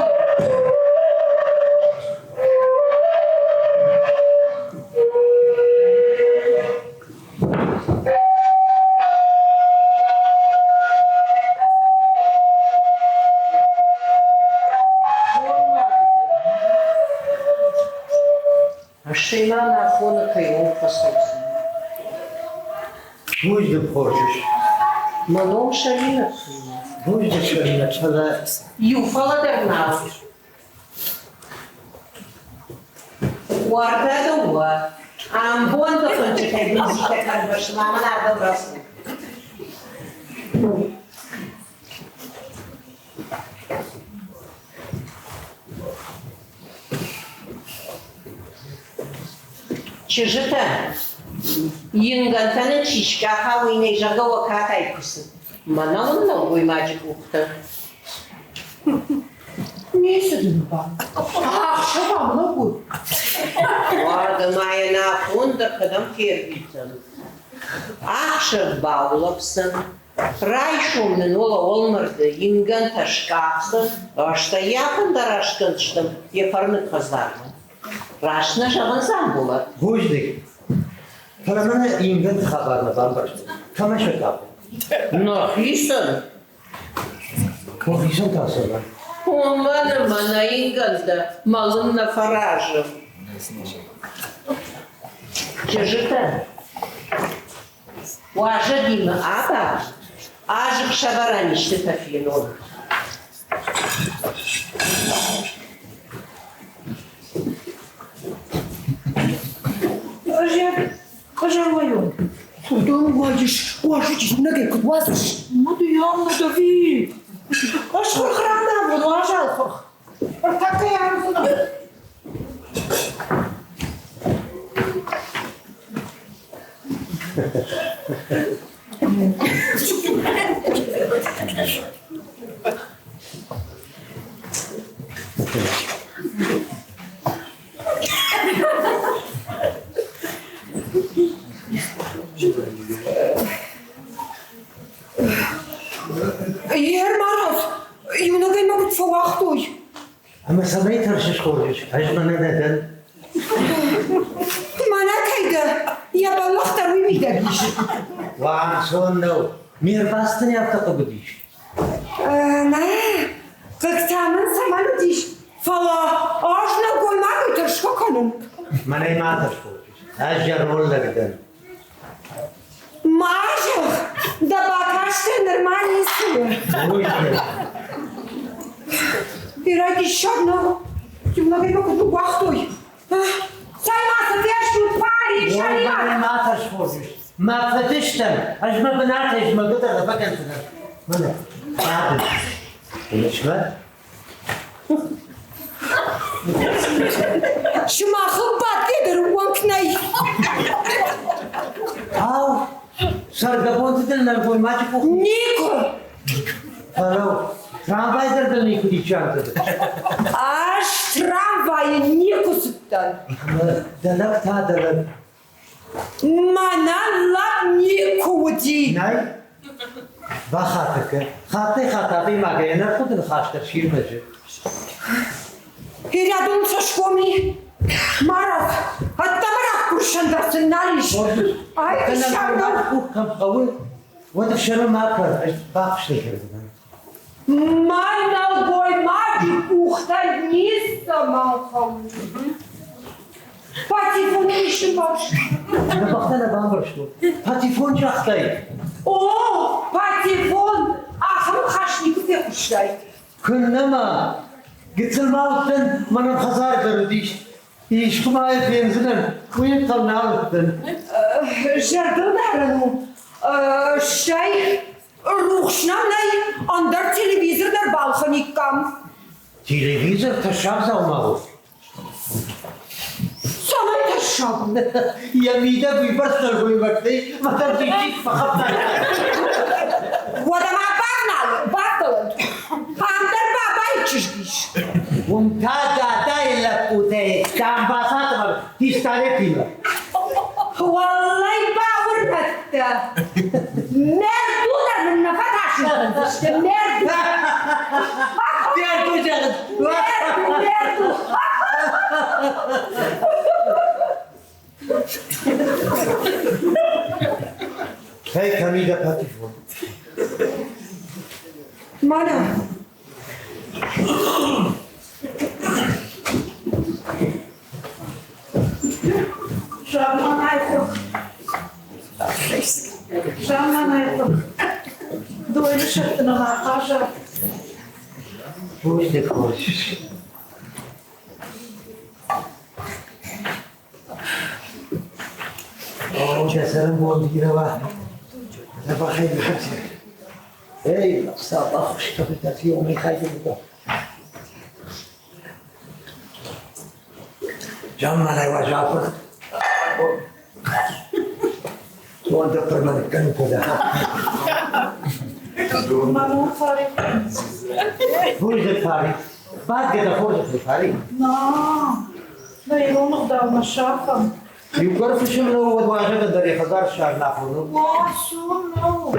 Стӕй ма нӕ афоны кӕй онг фӕцӕудзынӕ? Бузныг хорз ис. Мӕ ном Сӕлимӕт. Бузныг Сӕлимӕт, фӕлӕ... Иу фӕлӕ дӕр нал. Уартӕ дыууӕ. Ӕмбонды фынджытӕй бындзитӕ кӕрвӕсты ма мын ардӕм рацу. Чызджытӕ, ингӕнтӕ нын чи скъаха, уый нӕй, зӕгъгӕ, уӕ катай куы цыд. Мӕнӕ уын нӕлгоймаджы къухтӕ. Ницы дын ба. Ӕхсӕв ам лӕууы. Уӕдӕ ма йӕ нафон дӕр кӕдӕм фервитӕм? Ӕхсӕв баулӕфдзӕн, Райсом нын уӕлӕ уӕлмӕрды ингӕнтӕ скъахдзӕн, стӕй йӕ фӕндараст кӕндзыстӕм йӕ фӕрныг хӕдзармӕ. Раст нӕ зӕгъын Дзамболат? Бузныг. Фӕлӕ мӕнӕ ингӕнты хабар нӕ бамбӕрстон. Кӕмӕ сӕ къахы? Нӕхицӕн. Нӕхицӕн та цӕмӕн? Уымӕн ӕмӕ нӕ ингӕнтӕ мӕлын нӕ фӕразы. Чызджытӕ, Уазӕгимӕ абад, азыхсӕвӕрӕн истытӕ фенон. Ӕз ӕруайон. Уыдон уайыс, уазӕджы иунӕгӕй куыд уадзыс? Мадуйан, Мадови! Ӕз хурх рандавон, уазал хурх. Ӕртӕккӕ ардзынӕн. Ермаров, иунӕгӕй мӕ куыд фӕуагътой? Ӕмӕ цӕмӕй тӕрсыс хорзыс, ӕз мӕнӕ нӕ дӕн. Мӕнӕ кӕй дӕ, йӕ бӕллӕх дӕр уый мидӕг ис. Уанцон нӕу, ме рбацыд афтӕ хъыг уыдис. Нӕ, хъыг та мын цӕмӕн уыдис, фӕлӕ ӕз нӕлгоймагӕй тӕрсгӕ кӕнын. Мӕнӕй ма тӕрс хорзыс, ӕз зӕронд лӕг дӕн. Ма зӕгъ, дӕ бакастӕй нырма ницы у. Бирӕ диссаг нӕу, иунӕгӕй мӕ куыд ныууагътой. Цӕй-ма цы фестут, пари, сӕриат! Ма тӕрсфордис, мӕ фыдыстӕн, ӕз мӕ бынатӕй змӕлгӕ дӕр нӕ фӕкӕндзынӕн. Мӕнӕ, бадын. Уыныс мӕ? Сымахыл бадгӕ дӕр ууӕнк нӕй. Ау, сӕргӕбонты дын нӕлгоймаджы къух Никуы! Фӕлӕу, трамвай дӕр дын никуы ничи Ӕз трамвайы никуы цыдтӕн. Дӕ лӕг та дӕ лӕг. Мӕнӕн лӕг никуы уыди. Нӕй? Бахатыр кӕн. Хаттӕй-хатт адӕймагӕй ӕнӕрхъуыды ныхас дӕр сирвӕзы. Ирӕдон цӕсгоми марадз, ӕддӕмӕ раккуырсӕн дӕр сын нал ис. Ай, ссардон. Къух кӕм хъӕуы, уӕд ӕфсӕрмы ма кӕн, ӕз бахъуыстӕй кӕндзынӕн. Мӕ нӕлгоймаджы къухтӕй ницӕмӕн хъӕуы. Патефон исын баш. Нӕ бӕхтӕ нӕ бамбӕрстон. Патефон загътай? О, патефон! Ахӕм ныхас никуы фехъуыстай. Куыннӕ ма! Гыццыл ма уыдтӕн, мӕнӕн хӕдзар дӕр уыдис. Искуы ма йӕ фендзынӕн, уый ӕнхъӕл нал уыдтӕн. Зӕрдылдарӕн у. Стӕй рухс нӕм нӕй, ӕндӕр телевизор дӕр балхӕниккам. Телевизор тӕссаг дзаума у. Цӕмӕй тӕссаг у? Йӕ мидӕг уыйбӕрц нӕлгоймӕгтӕй мӕ дӕр дидик фӕхӕппа. Уӕдӕ ма бавнал, бавдӕлӕд. Ам дӕр бабайы чызг ис. Уым та дадайы лӕппутӕй дамбацаты пистолетимӕ. Уӕллӕй бауырнӕд дӕ. Мерду дӕр мын нӕ фӕтасын кӕндзысты, мерду. Мерду зӕгъын. Мерду, мерду. Кӕй кӕми дӕ патефон? Мӕнӕ. Замманайхъуыр. Замманайхъуыр. Дойны сӕрты нӕма хъаза. Бузныг хорз. О, дӕ цӕрӕнбон бирӕ уа. Дзӕбӕхӕй бахӕццӕ. Эй, бахуыс кӕнут, фиомӕй хайдӕн. Замманай уазал Уонда permanent куда. Фурдет фари. Бадгӕ фурдет фари. На, нӕ ирон ӕгъдаумӕ сафӕм. Иугӕр фысым нӕу, уӕд уазӕгӕн дӕр йӕ хӕдзар ссарын афон у. Уасон нӕу.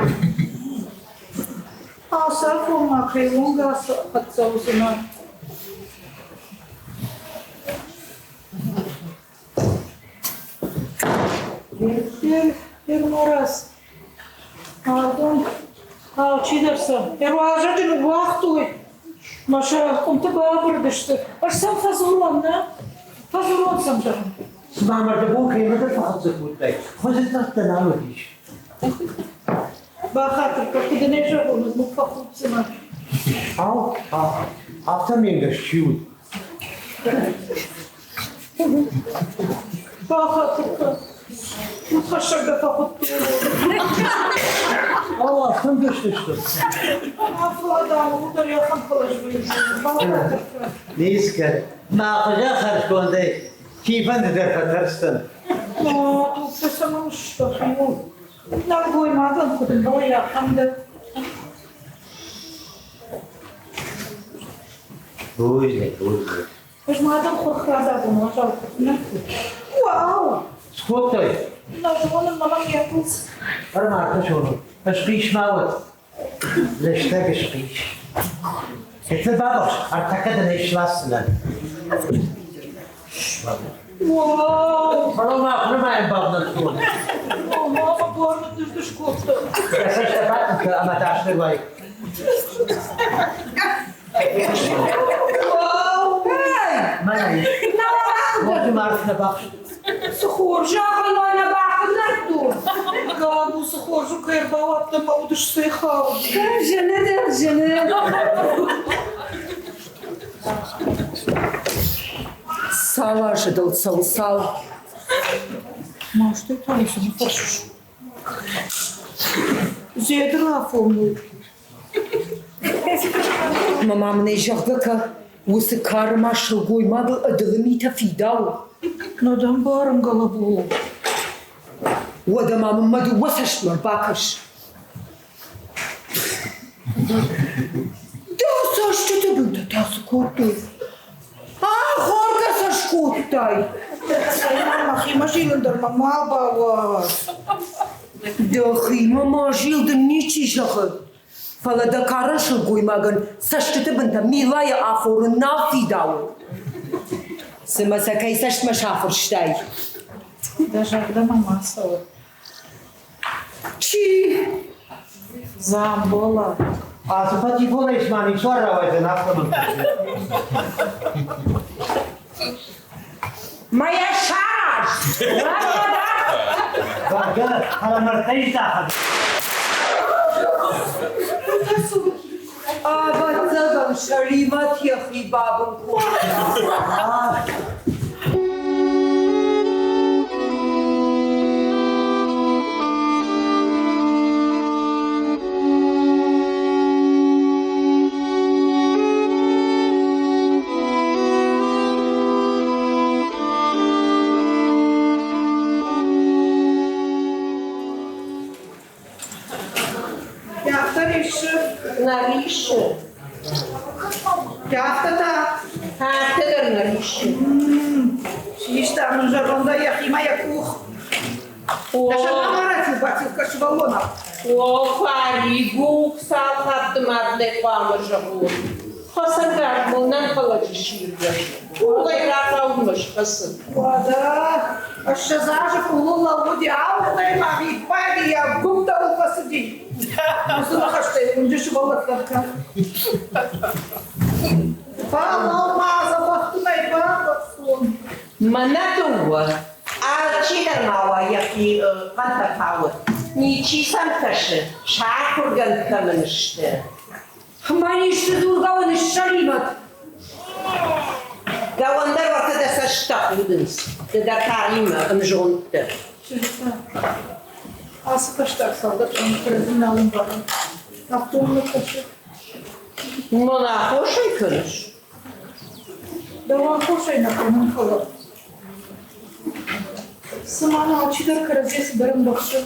Ацы афонмӕ кӕй онг ацӕхӕццӕ уыдзынӕ? Ермараз, ардон алчидӕр сӕ ӕруазӕджы ныууагътой, мӕ сӕ къуымты бабырыдысты. Ӕз сӕм фӕдзурон, нӕ? Фӕдзурон сӕм, зӕгъын. Цыма мӕ дӕ бон кӕимӕдӕр фӕхӕццӕ кодтай, хуызы цъӕрттӕ нал уыдис. Бахатыр кӕн, куыд ын ӕй зӕгъон, уый фӕхуддзынӕ. Ау, афтӕ ме нгӕс чи уыд? Бахатыр кӕн, удхӕссӕг дӕ фӕхуыдтон. Ау, афтӕ нгӕстысты. Афладам, уыдон йӕ хӕмпӕлӕз вӕййы. Бахатыр кӕн. Нискӕ, мӕ хуызӕн хӕрзкондӕй чи фӕнды дӕр фӕтӕрсдзӕн. Тугтӕ цӕмӕн сдӕхиуыл? Нӕлгоймагӕн куыд ӕмбӕлы, ахӕм дӕ. Бузныг, бузныг. Ӕз ма дӕм хурх радавон уазал нӕ. Уау! Скодтай? Нӕ зонын, мӕнӕн йӕ къух. Ӕрмӕртӕ зонын. Ысхъис ма уӕд. Лыстӕг ысхъис. Цы бабыхс, ӕртӕккӕ дын ӕй сласдзынӕн. Уау! Фӕлӕ ма хъуырмайӕн бавнӕлдтон. О, мама, буар ныддыз кодта. Дӕ цӕстӕ батыдта ӕмӕ дӕсны уай. Уау! Мӕнӕ ис. Ноджы мард нӕ бахст. Цы хорз! Зӕгъын ма нӕ бахъыгдардтон. Габу, цы хорз у, кӕй ӕрбауадтӕ мӕ уд сцӕйхауд. Зыны дын, зыны. Цал азы дыл цӕуы, цал? Мастӕй та цы ныффӕрсыс? Зедыр афон у. Мӕ ма мын ӕй зӕгъгӕ кӕ, уыцы кары ма сылгоймагыл ӕдылы митӕ фидауы. Нӕ дӕм барын, Гӕлӕбу. Уӕдӕ ма мын мӕ дыууӕ цӕстмӕ рбакӕс. Дӕ цӕстыты бынтӕ та цы кодтой? Ахоргӕ сӕ скодтай! Цӕй-ма, мӕхимӕ зилын дӕр мӕ ма бауадз. Дӕхимӕ ма зил дын ничи зӕгъы. Фӕлӕ дӕ карӕн сылгоймагӕн цӕстыты бынтӕ милайы ахорын нал фидауы. Цымӕ сӕ кӕй цӕстмӕ сахуырстай? Дӕ зӕрдӕмӕ ма цӕуы. Чи? Дзамболат. Ацы патефонӕй цыма ницуал рауайдзӕн, афтӕ мӕм кӕсы. Ма йӕ сараз! Бӕргӕ, фӕлӕ мӕрдтӕй здӕхӕд. Ӕвӕццӕгӕн, Сӕлимӕт йӕхи бабын кодта. Афтӕ риссы. Нӕ риссы. Афтӕ та. Афтӕ дӕр нӕ риссы. Систа мын зӕрондӕй йӕхимӕ йӕ къух. О, Фаригу, цал хатты мардӕй хъуамӕ зӕгъон. Хӕцӕнгарз мыл нӕнхъӕлӕджы сирвӕзт. Къулӕй рахауынмӕ схӕцыд. Уӕдӕ, 20 азы къулыл лӕууыди, ауыгъдӕй ма виппайды йӕ гуымдӕуыл фӕцыди. Уыцы ныхӕстӕй уынджы сывӕллӕттӕн кӕн. Фӕлӕуу-ма, дзӕбӕхтынӕй бамбӕхсон. Мӕнӕ дыууӕ. Алчидӕр ма уа йӕхи хъӕнтӕ хауы. Ничи сӕм кӕсы, сӕ ахуыргӕнд кӕмӕн сты. Мӕн исты дзургӕ уын ссӕримӕт. Дӕуӕн дӕр уӕртӕ дӕ цӕстытӕ худынц, ды дӕ каримӕ ӕмзонд дӕ. Чызджытӕ, ацы фӕстаг цалдӕр къамы кӕрӕдзи нал ӕмбарын. Афтонмӕ кӕсы. Мӕн аххосӕй кӕныс? Дӕу аххосӕй нӕ кӕнын, фӕлӕ цыма нӕ алчидӕр кӕрӕдзийӕ цыдӕр ӕмбӕхсы.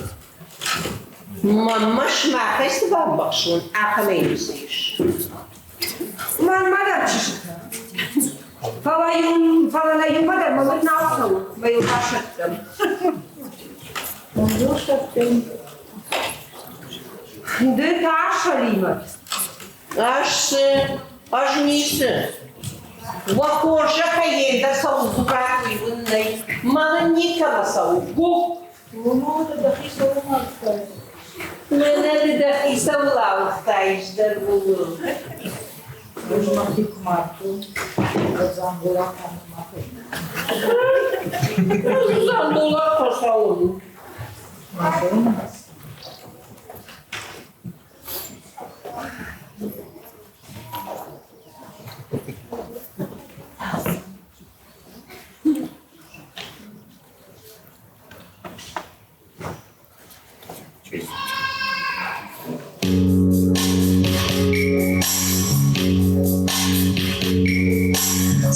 Мӕнмӕ сымахӕй цы бамбӕхсон, ахӕмӕй ницы ис. Мӕнмӕ дӕр чызджытӕ. Фӕлӕ фӕлӕ нӕ иумӕ дӕр мӕлын нал цӕуы, мӕ йыл басӕттӕм. Ды та, Сӕлимӕт? Ӕз цы? Ӕз ницы. Уӕ хорзӕхӕй ендӕр цӕуыл дзурат, уый уын нӕй. Мӕнӕн никӕмӕ цӕуы. Гух! Уымӕ дӕхи цӕуыл мардтай? Мӕнӕ ды дӕхи цӕуыл ауыгътаис дӕр ууыл. Ӕз мӕхи куы мардтон, уӕд Дзамболат ӕмӕ ма Дзамболат фӕсауын у. Ма зонынц.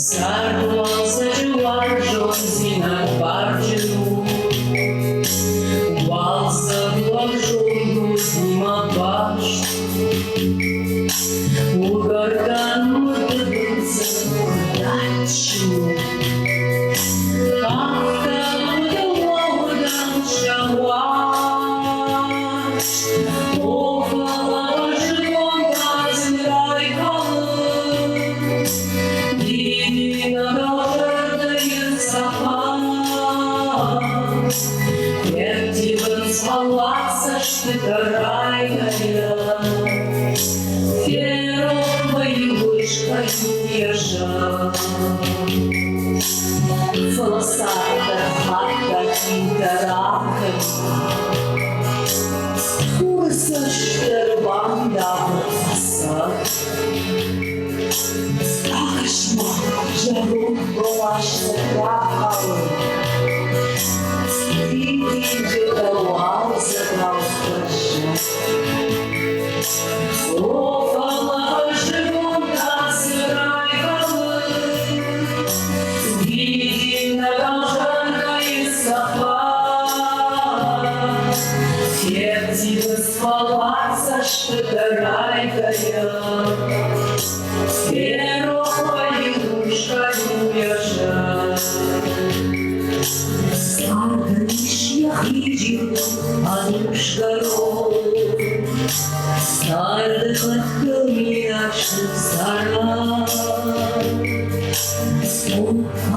Цардуалдзӕджы уарзондзинад барджын у. цӕстытӕ райгӕйӕ. Ферох вӕййы уысмӕй-иу йӕ зӕгъ. Фӕлӕ царддӕр хатгай хинтӕ ракӕны. Хуры цӕст ӕрбандавы ӕцӕг. Акӕс-ма, зӕронд бӕлас рахауы. Дидинджытӕ уалдзӕгау фӕззӕг. О, фӕлӕ фӕззыгон та цы райхӕлы? Дидинӕгау зӕрдӕйы цӕхӕр. Ферттивынц фӕллад цӕстытӕ райгӕйӕ. Ферох вӕййы рухсгай-у йӕ зӕд. Цардӕн ис йӕхи джиу ӕнусгӕрон. Царды фӕткыл мирӕзты цӕрӕн.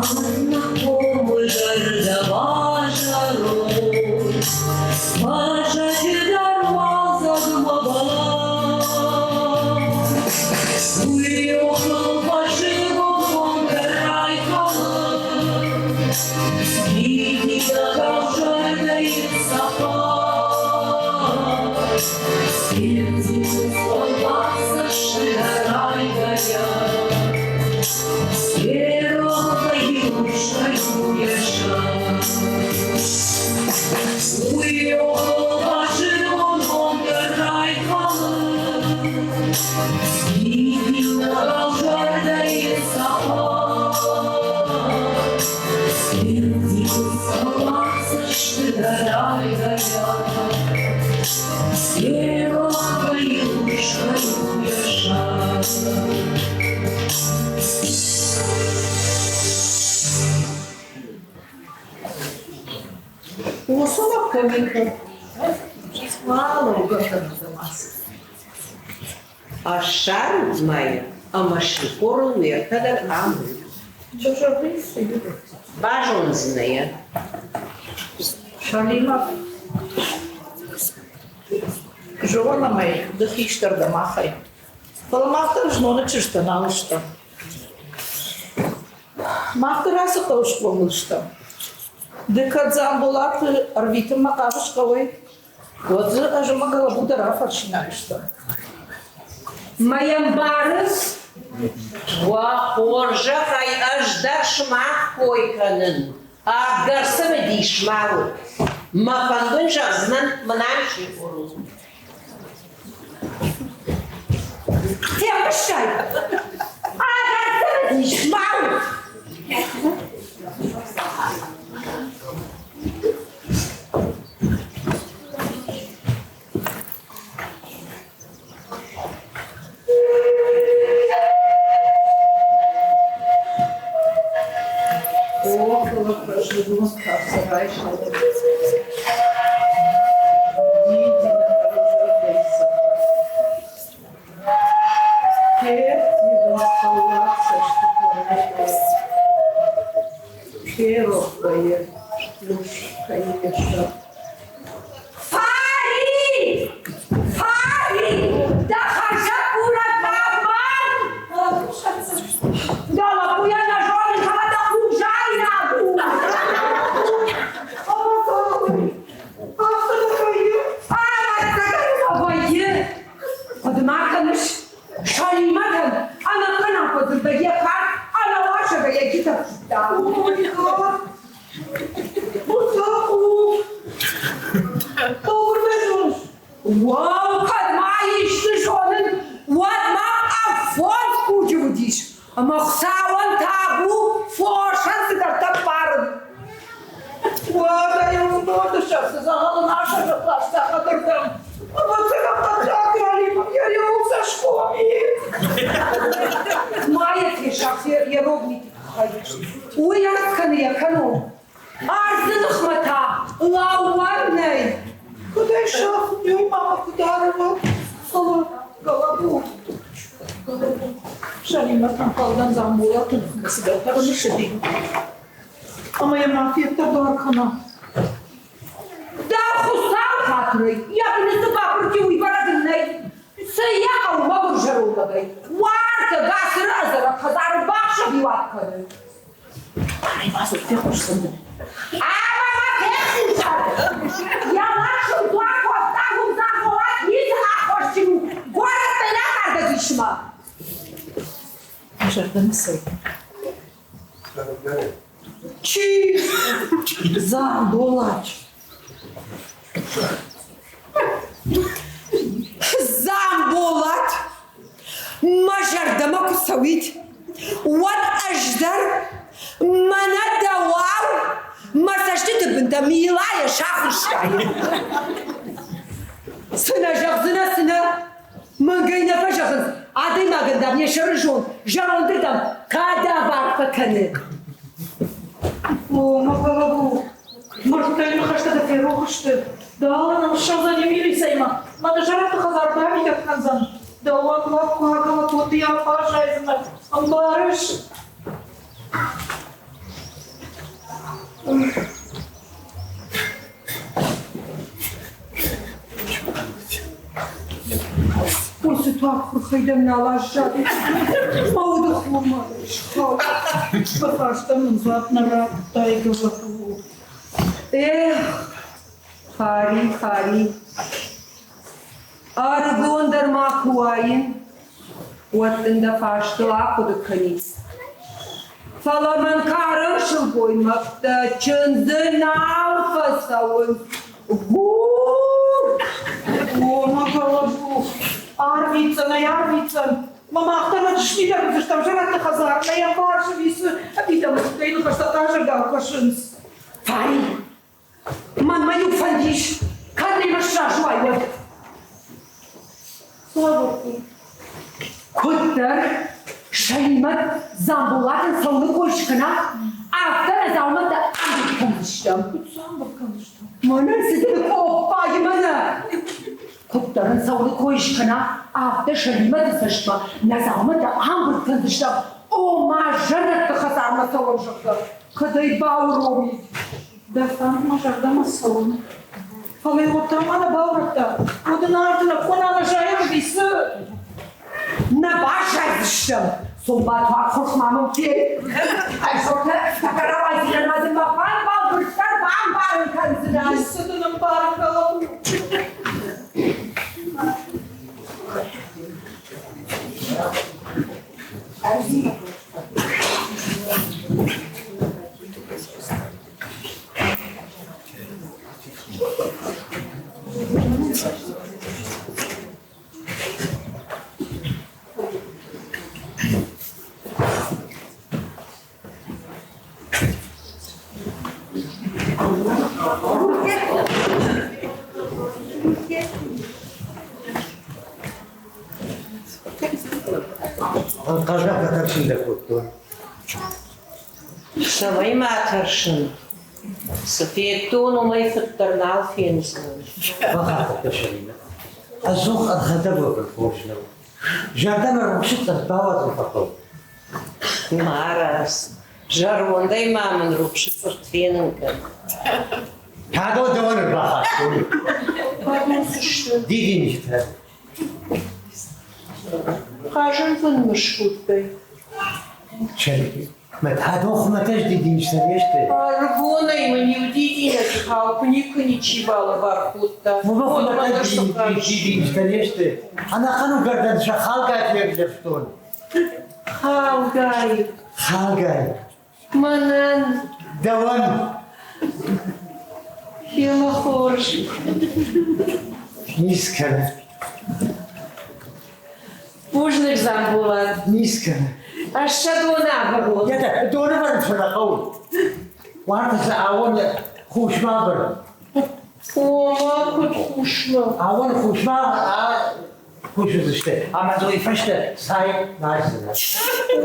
Ӕнӕ комы зӕрдӕ базӕронд, Баззади дӕр уалдзӕгмӕ бал. Уый охыл фӕззыгон бонтӕ райхӕлы, Дидинӕгау зӕрдӕйы цӕхӕр. Фендзынӕ фӕллад цӕстытӕ райгӕйӕ. Ферох вӕййы рухсӕй-у йӕ сӕр. Уый охыл фӕззыгон бонтӕ райхӕлы, Дидинӕгау зӕрдӕйы цӕхӕр. Фендзынӕ фӕллад цӕстытӕ райгӕйӕ. Ферох вӕййы рухсӕй-у йӕ сӕр. Ссарут ма йӕ ӕмӕ сихорыл уӕртӕ дӕр ам уыд. Базондзынӕ йӕ. Шалимов, зонӕм ӕй, ды хистӕр дӕ махӕй. Фӕлӕ мах дӕр зноны чызджытӕ нал стӕм. Мах дӕр ацы хъӕуы схъомыл стӕм. Ды кӕд Дзамболаты ӕрвитынмӕ хъавыс хъӕуӕй, уӕд дзы ӕз ӕмӕ Гӕлӕбу дӕр афӕрсинаг стӕм. Мӕ йӕ мбарыс? Уӕ хорзӕхӕй ӕз дӕр сымах кой кӕнын. Ӕгӕр цымыдис ма у. Мӕ фӕндон зӕгъдзынӕн мӕнӕн сихорыл. Фехъуыстай? Ӕгӕр цымыдис ма у. О, фӕлӕ фӕззыгон кӕцы райхӕлы. Ферох вӕййы лушкӕйы Фари! Фари! Дӕ хӕрзӕггурӕг мамӕн! Дӕ лӕппуйӕн нӕ зонын, ӕмӕ дӕ хъузайнаг у! Ӕвӕццӕгӕн уымӕ вӕййы. Хъуыды ма кӕныс, Сӕлимӕтӕн ӕнӕхъӕн афӕдзы йӕ кард ӕнӕуасӕгӕй йӕ китӕ фсыдта. Уӕу, кӕд ма исты зонын, уӕд ма ӕффондз хъуджы уыдис, ӕмӕ Хуыцауӕн табу, фосӕн цыдӕртӕ ппарын. Уӕдӕ иу боны сӕрты дзӕгъӕлы насӕгӕ ласта хъӕдырдӕм. Ӕвӕццӕгӕн хъӕддаг галимӕ йӕ риуыл цӕсгом и. Ма йӕ фесаф йӕ рог миты тыххӕй. Уый арт кӕны йӕ кӕнон. Ӕрдзы ныхмӕ та лӕууӕн нӕй. Куыдӕй сафын, мама куыд арвы, фӕлӕ гӕлӕбу. Сӕлимӕт ӕнхъӕлдӕн Дзамболаты ныхмӕ цыдӕртӕ ӕрымысыди. Ӕмӕ йӕ ма феддӕдуар кӕна. Дӕ Хуыцау хатырӕй, йӕ быны цы Цы йӕ хъӕуы мӕгуыр зӕронд лӕгӕй? Уартӕ Гацыры ӕдзӕрӕг хӕдзары бахсӕвиуат кӕны. Айвазут, фехъусдзӕн дын. Ӕмӕ ма фехъусӕд! Йӕ лӕгсыл дуар кодта, уым Дзамболат ницы аххосджын у, горӕттӕй нӕ афардӕг ис мӕ. Мӕ зӕрдӕмӕ цӕй. Чи? Дзамболат. Дзамболат, мӕ зӕрдӕмӕ куы цӕуид, уӕд ӕз дӕр мӕнӕ дӕуау мӕ цӕстыты бынтӕ милайӕ сахуырстаин. Цы нӕ зӕгъдзынӕ, цы нӕ? Мӕнгӕй нӕ фӕзӕгъынц, адӕймагӕн, дам, йӕ сӕры зонд зӕрондырдӕм кадавар фӕкӕны. О, мӕ хъӕбул, Мӕрдтӕй ныхӕстӕ дӕ ферох сты. Дӕлӕ нӕм ссӕудзӕни милицӕимӕ, мӕнӕ зӕрӕдты хӕдзар бамидӕг кӕндзӕн. Дӕуӕн лӕг куы акӕла, уӕд ды йӕ баззайдзынӕ. Ӕмбарыс? Уыцы туагхурхӕй дӕм нал аззад. Мӕ уды хурмӕ схауд. Фӕфарста мын дзуапп нӕ радтай, Гӕбӕхъу. Эх, Хари, Хари, ӕрыгондӕр ма куы уаин, уӕд дын дӕ фарстыл ахъуыды кӕнин. Фӕлӕ мӕн кары сылгоймӕгтӕ чындзы нал фӕцӕуынц. Гур! О, мӕ гӕлӕбу, арвитдзӕн ӕй, арвитдзӕн. Мӕ мах дӕр сфидар уыдзыстӕм зӕрӕдты хӕдзар, нӕ йӕм фарсы висы, ӕви дӕм кӕй ныхӕстӕ хъазӕгау кӕсынц. Фари, мӕнмӕ иу фӕнд ис, кӕд немӕ сразы уай, уӕд. Куыддӕр Сӕлимӕт Дзамболатӕн цӕуыны кой скӕна, афтӕ нӕ дзаумӕттӕ ӕмбырд кӕндзыстӕм. Куыд сӕ ӕмбырд кӕндзыстӕм? Мӕнӕн цыдӕр къоппайы мӕнӕ! Куыддӕр ын цӕуыны кой скӕна, афтӕ Сӕлимӕты цӕстмӕ нӕ дзаумӕттӕ ӕмбырд кӕндзыстӕм, ома зӕрӕдты хӕдзармӕ цӕуӕм, зӕгъгӕ, кӕд ӕй бауромид. Дӕ фӕнд мӕ зӕрдӕмӕ цӕуы. Фӕлӕ уӕддӕр ма нӕ баурӕдта. Уӕд ын арты нӕ къона нӕ зайӕг ӕви цы? Нӕ баззайдзыстӕм. Цомбатуар хурхмӕ мын фен. Ӕфсортӕ тӕккӕ рауайдзынӕн ӕмӕ дын мӕ фӕнд бӕлвырддӕр бамбарын кӕндзынӕн. Цы дын ӕмбарын, гӕлӕбу? Ӕнхъӕлмӕ фӕтӕрсын дӕ кодтон. Цӕмӕй ма тӕрсын? Цы федтон, уымӕй фыддӕр нал фендзынӕн. Бахатыртӕ Сӕлимӕт. Ӕдзух ӕрхӕндӕг уӕвын хорз нӕу. Зӕрдӕмӕ рухсы цъыртт бауадзын фӕхъӕуы. Марадз, зӕрондӕй ма мын рухсы цъыртт фенын кӕн. Кӕдон дӕуӕн ӕрбахастой? Кӕдон цы сты? Дидинджытӕ. Хъазын фынмысудтӕй. Чырыби, мӕ та хуымӕтӕджы дидинджытӕ не сты. Ӕрыгонӕй мын иу дидинӕджы хал куы никуы ничи балӕвар кодта. Уымӕ хуымӕтӕджы дидинджытӕ не сты. Ӕнӕхъӕн угӕрдӕн сӕ халгай февзӕрстон. Халгай. Халгай. Мӕнӕн. Дӕуӕн. Фела хорз. Низ кӕны. Бузныг, Дзамболат. Низ кӕны. Ӕз сӕ доны ӕвӕрон. Доны ӕвӕрын сӕ нӕ хъӕуы. Уартӕ сӕ ауон хусмӕ ӕвӕр. Ома, куыд хусмӕ? Ауон хусмӕ хус уыдзысты ӕмӕ дзы уый фӕстӕ цай найсдзынӕ.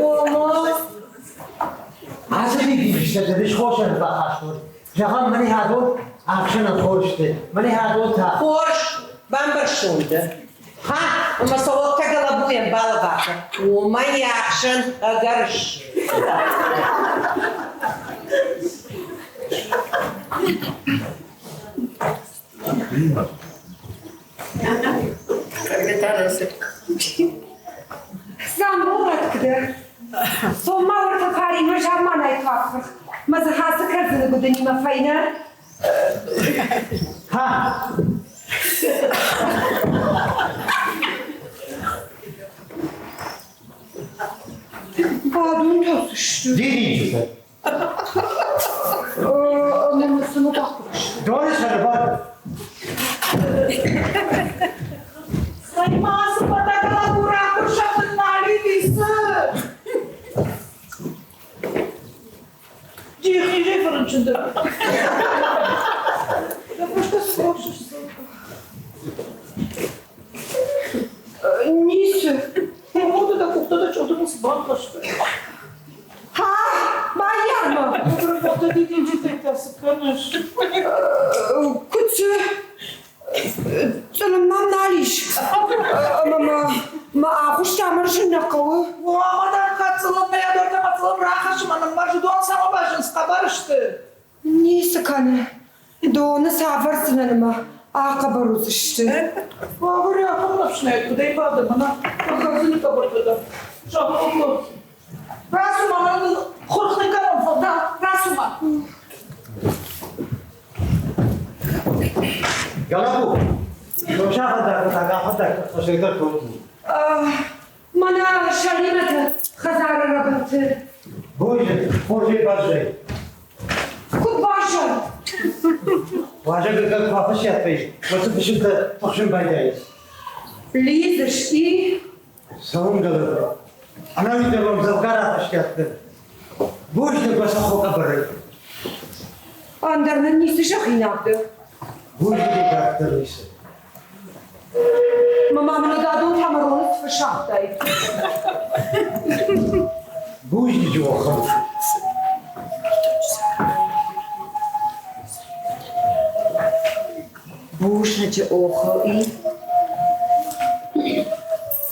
Ома? Ацы дидинджытӕ дын схос ӕрбахастон. Зӕгъӕм, мӕнӕ адон ӕхсӕнӕн хорз сты, мӕнӕ адон та. Хорз, бамбӕрстон дӕ. Ха, ӕмӕ сӕ уӕртӕ гӕлӕбуйӕн балӕвар Уымӕй йӕ ӕхсӕн ӕгӕр Мӕ дзы хӕцы кӕрдзыны гуыдынимӕ фӕйнӕ. Ха! Бадун та цы сты? Дидинджытӕ. Ӕмӕ мын цы баххуыс? Доны сӕрбад. Цӕй-ма, цы фӕдӕгӕлӕгур ахуырсӕфын нал и, цы? Дихи фӕрынчын дӕн. Да просто спросишь. Ницы. Воду да кухта чодымыз банкашты. Ха, байярма. Работа дидинджитӕ цы кӕныс? Куыд цы? Цӕлынмӕ нал ис. Ӕмӕ мӕ мӕ агъуыст амӕрзын нӕ хъӕуы. Ӕмӕ дӕм кӕд цылынмӕ йӕ дортӕ ӕмӕ цылын рахӕсс ӕмӕ ныммӕрзы дон цӕмӕ бӕззынц, хъӕбӕр сты. Ницы кӕны. Доны цавӕрдзынӕн ӕмӕ ахъӕбӕр уыдзысты. Уавӕры ахӕм ӕфснайд куыдӕй бады, мӕнӕ фӕхӕрдзыны къӕбӕртӕ дӕр. Зӕгъ, рацу ма, мӕнӕ дын хурх ныккӕнон, фӕлтау, рацу ма. Гӕлӕбу, сахӕдӕг кодтой. Мӕнӕ Сӕлимӕты хӕдзары рӕбынты. Боже, хорзӕй баззай. Куыд баззад? Уазӕгы куы афысиат уӕд фысымтӕ тыхсын байдайынц. Лидзыс и? Цӕуын гӕлӕбу. Ӕнӕуи дӕр мӕм дзӕвгар афӕстиат дӕн. Бузныг уӕ сӕ хокъӕбӕрӕй. Ӕндӕр нын ницы зӕгъинаг дӕ. Бузныг дарддӕр ницы. Мӕ ма мын дадон та мӕ роны фӕсагътай. Бузныджы охыл. Бузныджы охыл и.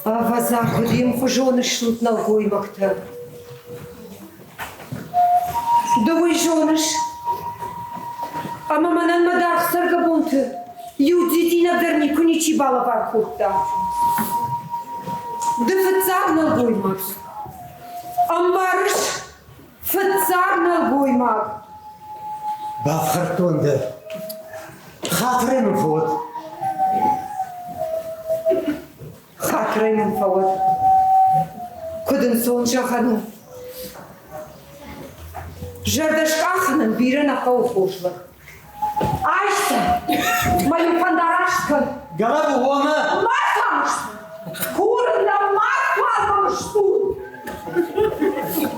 Ӕвӕдза, куыд ӕмхуызон стут нӕлгоймӕгтӕ. Ды уый зоныс, ӕмӕ мӕнӕн мӕ даргъ цӕргӕбонты иу дидинӕг дӕр никуы ничи балӕвар кодта. Ды фыццаг нӕлгоймаг. Ӕмбарыс, фыццаг нӕлгоймаг. Бафхӕрдтон дӕ. Хатырӕй мын фод. Хатырӕй мын фӕуӕд. Куыд ӕнцон зӕгъӕн у. Зӕрдӕскъахынӕн бирӕ нӕ хъӕуы хорз лӕг. Айс сӕ! Мӕ иу фӕндараст кӕн. Гӕлӕбу, уомӕ! Ма фарст! Курын дӕ, ма фармӕ стут!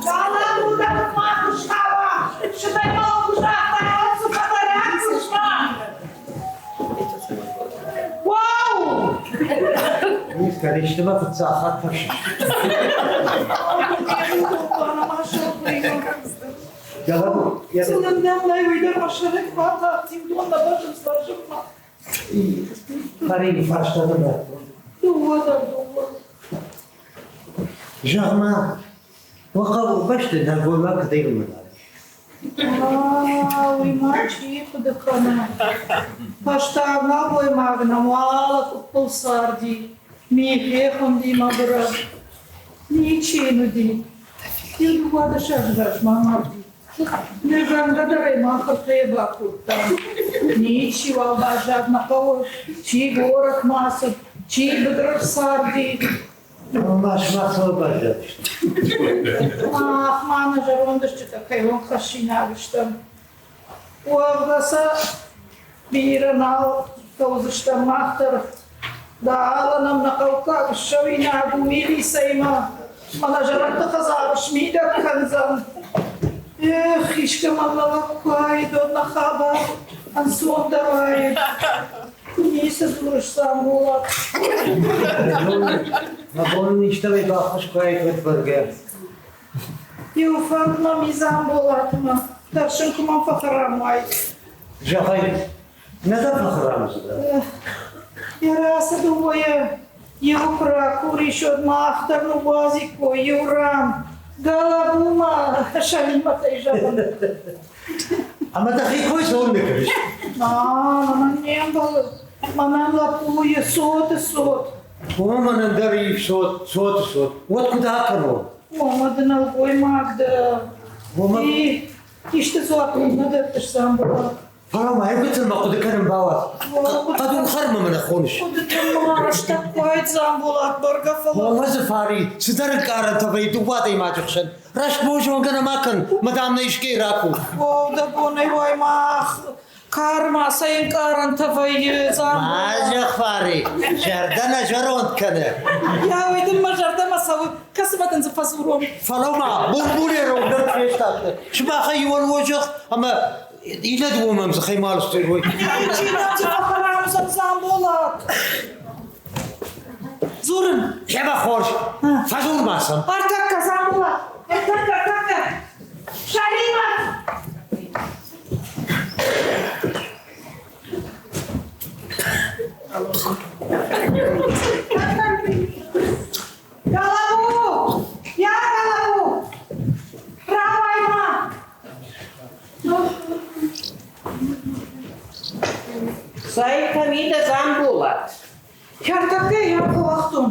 Гӕлӕбу дӕ ма куыстауа! Сыдӕй ма куыстахта, цы фӕдарӕг куыста! Вау! Скорее, фыццаг хатт фӕрсыс. Гӕлӕбу, Пари фарстатӕ радтон. Зӕгъ-ма, уӕ хъӕубӕсты нӕлгоймаг кӕдӕй рымыдат? Уый ма чи хъуыды кӕны? Фӕстаг нӕлгоймаг нӕм уал къуыппыл царди, михе хуынди мӕгуырӕг. Ничи йын уыди. Иу дыууадӕсазы размӕ амарди. Ныргӕнгӕ дӕр ӕй мах ӕртӕйӕ бакодтам. Ничиуал баззад нӕ хъӕуы, чи горӕтмӕ ацыд, чи быдыры рцарди. Ма сымах цӕуыл баззадысты? Мах ма нӕ зӕронд стджытӕ кӕй онг хӕссинаг стӕм. Уӕвгӕ сӕ бирӕ нал хъӕудзыстӕм мах дӕр. Дӕлӕ нӕм нӕ хъӕуккаг ссӕуинаг у милицӕимӕ, мӕнӕ зӕрӕдты хӕдзары смидӕг кӕндзӕн. Эх, искӕмӕн нӕ лӕг куы уаид, уӕд нӕ хабар ӕнцондӕр уаид. Ницы дзурыс, Дзамболат. Мӕ бон ын истӕмӕй баххуыс куы уаид, уӕд бӕргӕ. Иу фӕнд мӕм и Дзамболатмӕ. Тӕрсын, куы мӕм фӕхӕрам уаид. Зӕгъай, нӕ дӕ фӕхӕрам уыдзынӕ? Йӕ рацыды уойӕ иу куы ракурис, уӕд мах дӕр ныууадзиккой иу ран. Гӕлӕбу-ма Сӕлимӕтӕй зӕгъын. Ӕмӕ дӕхи кой цӕуылнӕ кӕныс? Мӕнӕн не мбӕлы. Мӕнӕн лӕппуйы цоты цот. Уымӕ мӕнӕн дӕр и цот, цоты цот. Уӕд куыд акӕнон? Омӕ ды нӕлгоймаг дӕ. Уымӕ И Исты дзуапп мын нӕ дӕттыс, Дзамболат? Фӕлӕ ма иу мӕ хъуыды кӕнын бауадз. Хъӕдур хӕрынмӕ мӕ нӕ хоныс. Хъуыдыты ма рӕстӕг хъуайд, Дзамболат, бӕргӕ, фӕлӕ... Омӕ дзы Фари, цыдӕр ӕнкъарӕнтӕ вӕййы дыууӕ адӕймаджы хсӕн. Раст бон зонгӕ нӕ ма кӕн, мӕ дам нӕ искӕй ракур. О, дӕ бонӕй уай мах карма сӕ ӕнкъарӕнтӕ вӕййы, Дзамболат. Ма зӕгъ, Фари, зӕрдӕ нӕ зӕронд кӕны. Я, уый дын мӕ зӕрдӕмӕ цӕуы, кӕцымӕ дын дзы фӕдзурон. Фӕлӕ-ма, бун-буне рондӕр фестадтӕ. Сымахӕй иуӕн уо зӕгъ, ӕмӕ Илӕ дыууӕ дзыхӕй ма лыстӕгой. Чи нӕм дзы фӕхӕрамдзӕн Дзамболат? Дзурын. Гъемӕ хорз. Фӕдзур ма сӕм. Ӕртӕккӕ, Дзамболат! Ӕртӕккӕ, ӕртӕккӕ! Сӕлимӕт! Гӕлӕбу! Йа, гӕлӕбу! Рауай-ма! Цӕй, кӕми дӕ Дзамболат? Кӕртӕккӕ йӕ фӕуагътон.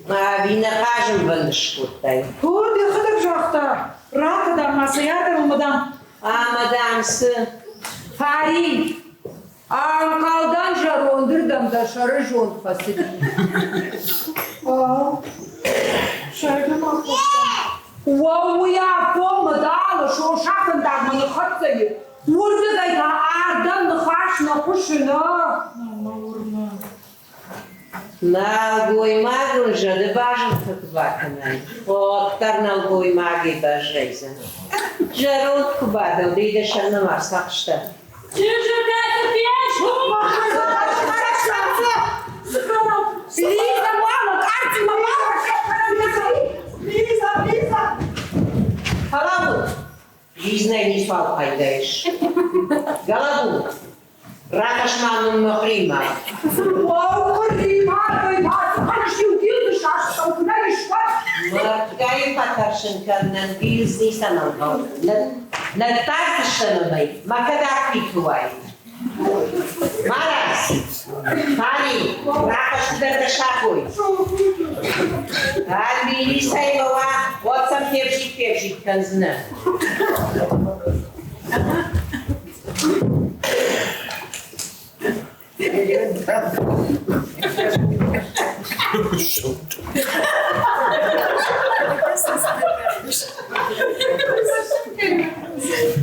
Ӕви нӕ хъазынвӕнд скодтай? Куыд йӕхӕдӕг загъта, ракӕдӕм ма цы ядерон мадам. Ӕмӕ дам цы? Фари, ӕнхъӕлдӕн зӕрондырдӕм дӕ сӕры зонд фӕцыди. Сайгӕ ма кодта. Уӕууый афон мадалы сосӕ фӕндагмӕ ныххӕццӕ и. Уырдыгӕй та ардӕм ныхас нӕ хъуысы, нӕ? Мӕ уырны. Нӕлгоймагыл зӕды базыртӕ куы бакӕнай, уӕддӕр нӕлгоймагӕй баззайдзӕн. Зӕронд куы бадӕ, уӕд дӕ сӕр нӕма рцахста. Чызджытӕ цы фестут? Лиза, мама, карти, мама! Лиза, Лиза! Фӕлӕуут! Лизнӕй ницуал пайда ис. Гӕлӕбу, рахӕсс-ма мын мӕ хъримаг. Мӕрдгӕйы фӕтӕрсын кӕнынӕн гилдз ницӕмӕн хъӕуы. Ныттардзыстӕм ӕй, мӕ кӕд акуиты уаид. Марадз, Фари, рахӕсс дӕр дӕ сахой. Ӕ, милицӕй мӕ уа, уӕд сӕм февзид-февзид кӕндзынӕ.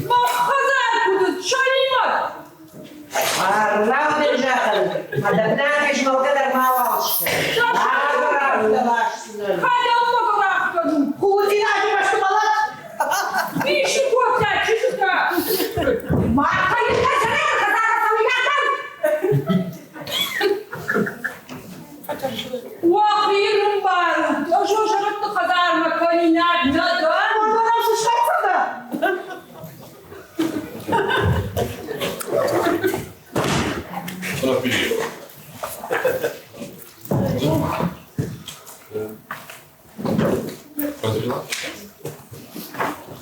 Мах хӕдзар куыд уыд, сӕнимӕ? Арлау дын зӕгъын, адӕмнӕ змӕлгӕ дӕр мауал сты. Ӕгӕр ласдзынӕн. Кӕдӕм мӕ кӕнут? Худинаджы мӕсты мӕлӕт! Ницы кодта чызджытӕ. Уӕхи рымбарут, ӕз уӕ зӕрӕдты хӕдзармӕ кӕнинаг нӕ дӕн. Уӕдӕ цы схӕццӕ дӕ?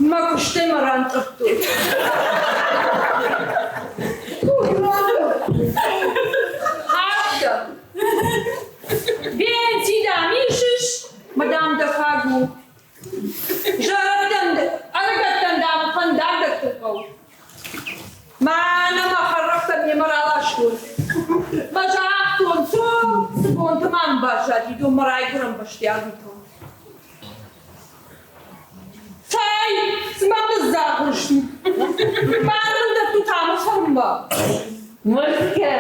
Мӕ куыстӕй мӕ рантъырдтой. Афтӕ. Пенси, дам, исыс, мадам дӕ фаг у. Зӕрӕдтӕн, ӕрыгӕттӕн, дам, фӕндаг дӕттын хъӕуы. Мӕнӕ мӕ хӕррӕгътӕ мемӕ раластон. Мӕ загътон, цом, цы бонты мӕм баззади, дон мӕ райгуырӕн бӕсты арвитон. Цӕй, цыма ныдздзагъуыр стут. Бар мын дӕттут амы цӕрынмӕ. Мыркӕ,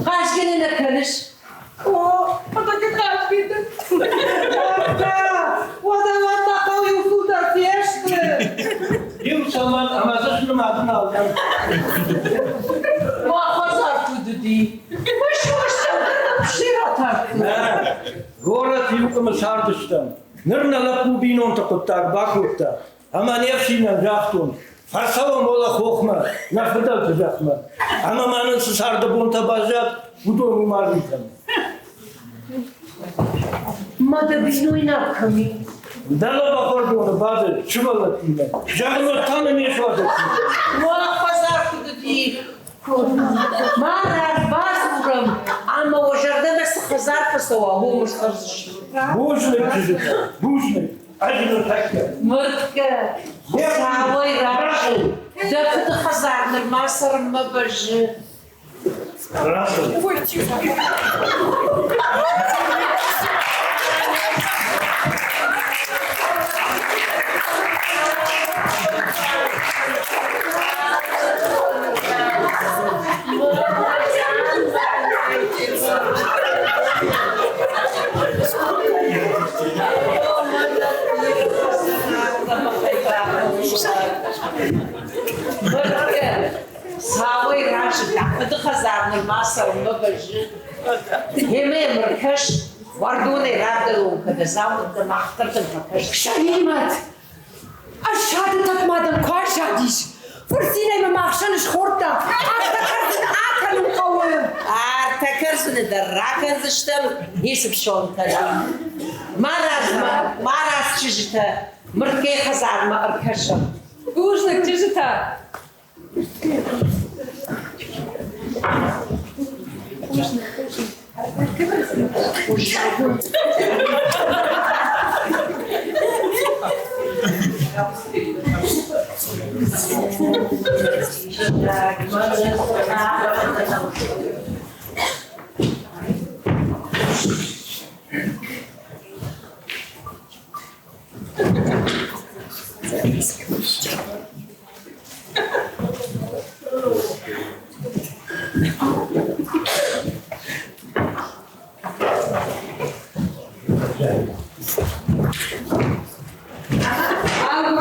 хъазгӕ нӕ кӕныс? О, фӕтӕккӕ хъазгӕ. Уӕдӕ уӕд нӕ хъӕу иу фылдӕр фесты. Иу цӕмӕн ӕмӕ дзы нымады нал дӕн. Ма хӕдзар куыд уыди? Нӕ, горӕт иу къуымы цардыстӕм. Ныр нӕ лӕппу бинонты хъуыддаг бакодта. Ӕмӕ не фсинӕн загътон, фӕцӕуӕм уӕлӕ хохмӕ, нӕ фыдӕлты зӕхмӕ. Ӕмӕ ма нын цы царды бонтӕ баззад, уыдон уым арвитӕм. Ма дӕ бинойнаг кӕм и? Дӕлӕ бӕхуӕрдоны бады сывӕллӕттимӕ. Зӕгъын, та нын не суазӕгтимӕ. Уӕ хӕдзар куыд уыди? Ма бадзурӕм, ӕмӕ уӕ зӕрдӕмӕ цы хӕдзар фӕцӕуа, уым схӕрдзыстут. Бузныг, чызджытӕ, бузныг. Ӕз ныртӕккӕ. Мыртгӕ, Хуыцауӕй разы. Дӕ фыды хӕдзар нырма цӕрынмӕ бӕззы. Сауӕй разыдта, фыды хӕдзар нырма цӕуынмӕ бӕззы. Гъемӕ йӕм ӕркӕс, уӕрдонӕй равдӕлон кӕнӕ дзаумӕттӕ мах дӕр дын фӕкӕс. Сӕнимӕт, ӕфсады тӕкмӕ дӕм куы аззадис, фырцинӕй мӕ махсӕн схордта, ӕртӕ кӕрдзын акӕнын хъӕуы. Ӕртӕ кӕрдзыны дӕр ракӕндзыстӕм, ницы фсон кӕнӕм. Марадз, марадз чызджытӕ, мыртгӕй хӕдзармӕ ӕркӕсӕм. Бузныг, чызджытӕ!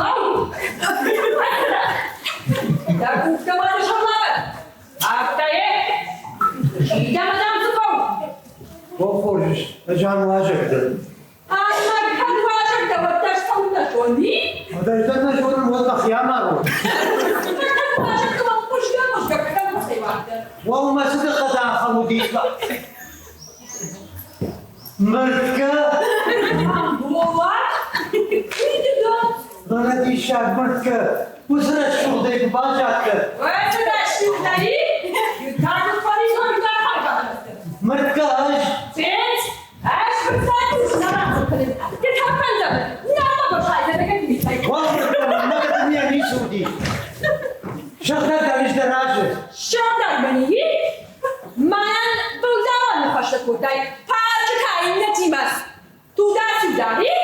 Ау! Дӕ къухтӕ ма ныссӕрлавӕд! Афтӕ е! Мидӕмӕ дӕм цы хъӕуы? О, хорз, ӕз ам уазӕг дӕн. Ӕмӕ кӕд уазӕг дӕ, уӕддӕр цӕуылнӕ зони? Уӕдӕ нӕ зонын, уӕд мӕхи амарон. Кӕд уазӕг дӕ, уӕд хъуызгӕ-хъуызгӕ кӕдӕм фӕцӕйуадтӕ? Уӕу, мӕ цыды хъӕд ахӕм уыди. Мыртгӕ! Болат? Уый ды дӕ? Мӕнӕ диссаг мыртгӕ! Уыцы рӕсугъдӕй куы баззадтӕ! Уыцы рӕсугъдӕй? Та дын фӕризон дӕр хӕргӕнӕгтӕ. Мыртгӕ ӕз! Фенц, ӕз фыццаг нӕ рацыдтӕн. Ды та фӕндӕм, нӕ мӕ бахайдӕнӕгӕн митӕй. Уалдзӕг мӕ мӕ ницы уыди. Сыгъдӕг ӕз дӕ разы. Сыгъдӕг мын и? Мӕнӕн былдауӕн ныхӕстӕ кодтай, парчы та иннӕтимӕ туда-сюда, и?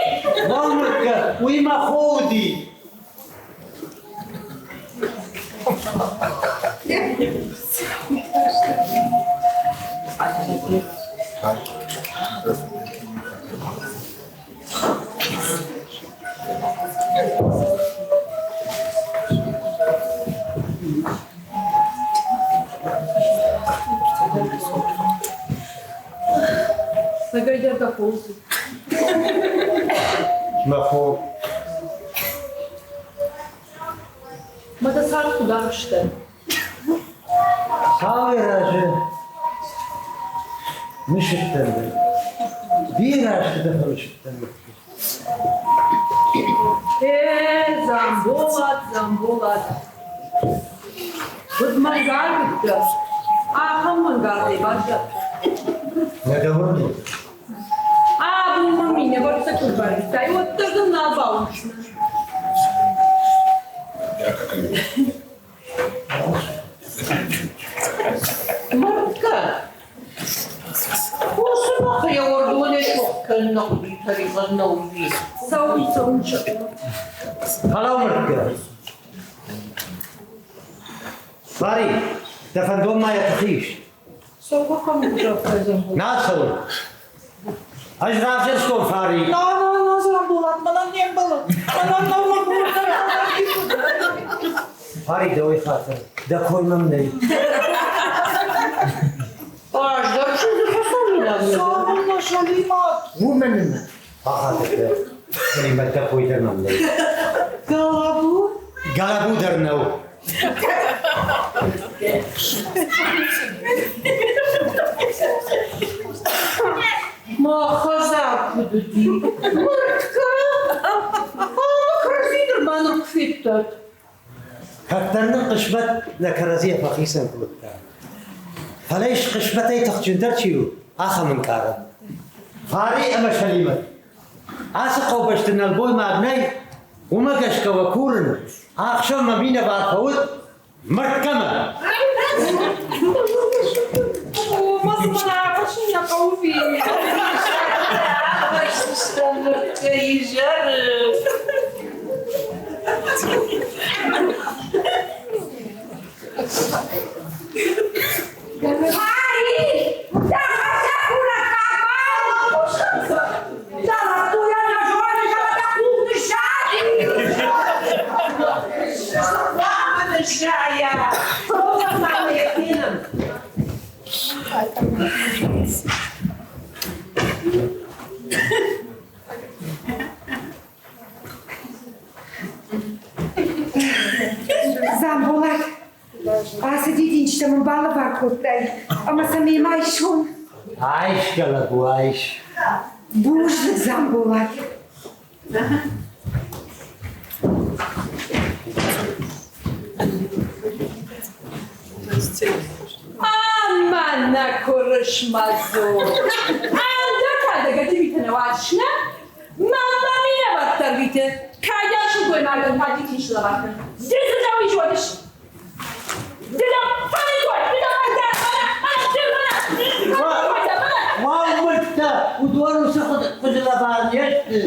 Уалмырдгӕ, уый мӕ хо уыди. Цӕгӕйдӕр дӕ хо Мӕ хо. Мӕ дӕ цард куыд арвыстай? Цалдӕр азы мысыдтӕн дӕ. Бирӕ азты дӕ фӕмысыдтӕн. Э, Дзамболат, Дзамболат. Куыд мӕнгард уыдтӕ, ахӕм мӕнгардӕй баззадтӕ. Нӕ дӕ уырны? Абон мӕ минӕвӕрттӕ куы барвитай, уӕддӕр дын нал бауырндзынӕн. Мыртгӕ, Уыцы бӕхы уӕрдонӕй тох кӕнын нӕ хъуыди, тӕригъӕд нӕ уыди. Цӕуын, цӕуын, Фӕлӕуу, Мыртгӕ. Фари, дӕ фӕндон ма йӕ тыхы ис? Цӕугӕ кӕм загътай, Дзамболат? Нӕ цӕуын. Ӕз равзӕрстон Фари. На, на, на, Дзамболат, мӕнӕн не мбӕлы. Мӕнӕн нӕу мӕ Фари, дӕуӕй хатыр, дӕ кой мӕм нӕй. Ӕз дӕр чызджы фӕцӕуинаг нӕ дӕн. Цӕуылнӕ, Сӕлимӕт? Уымӕн ӕмӕ ахатыртӕ Сӕлимӕт дӕ кой дӕр мӕм нӕй. Гӕлӕбу? Гӕлӕбу дӕр нӕу. Мӕ хӕдзар куыд уыди? Мыртгӕ! Ӕмӕ кӕрӕдзи нырма ныр куы федтат. Кӕддӕр нын хъысмӕт нӕ кӕрӕдзийӕ фӕхицӕн кодта. Фӕлӕ ис хъысмӕтӕй тыхджындӕр чи у, ахӕм ӕнкъарӕн. Фари ӕмӕ Сӕлимӕт. Ацы хъӕубӕсты нӕлгоймаг нӕй, уымӕ гӕсгӕ уӕ курын, Ахсӕв мӕ минӕвар фӕуыд мӕрдтӕмӕ. Ӕрвӕсдзыстӕм мӕрдтӕ изӕры. Дзамболат, ацы дидинджытӕ мын балӕвар кодтай ӕмӕ сӕ мемӕ айсон. Айс, лӕппу, айс. Бузныг, Дзамболат. Ӕмӕ нӕ куырысмӕ дзур. Ӕндӕр кадӕгӕты митӕ нӕ уарзыс, нӕ? Мӕнмӕ минӕвӕрттӕ рвиты, кӕйдӕр сылгоймагӕн фадик ис лӕвар кӕн. Ды цы дӕу уӕдыс? Ды дӕ фӕлитой, ды дӕ мӕнӕ, мӕнӕ, ды мӕнӕ, мӕнӕ. Уӕлмӕрдтӕ уыдон уыцы хуызы лӕвар не сты.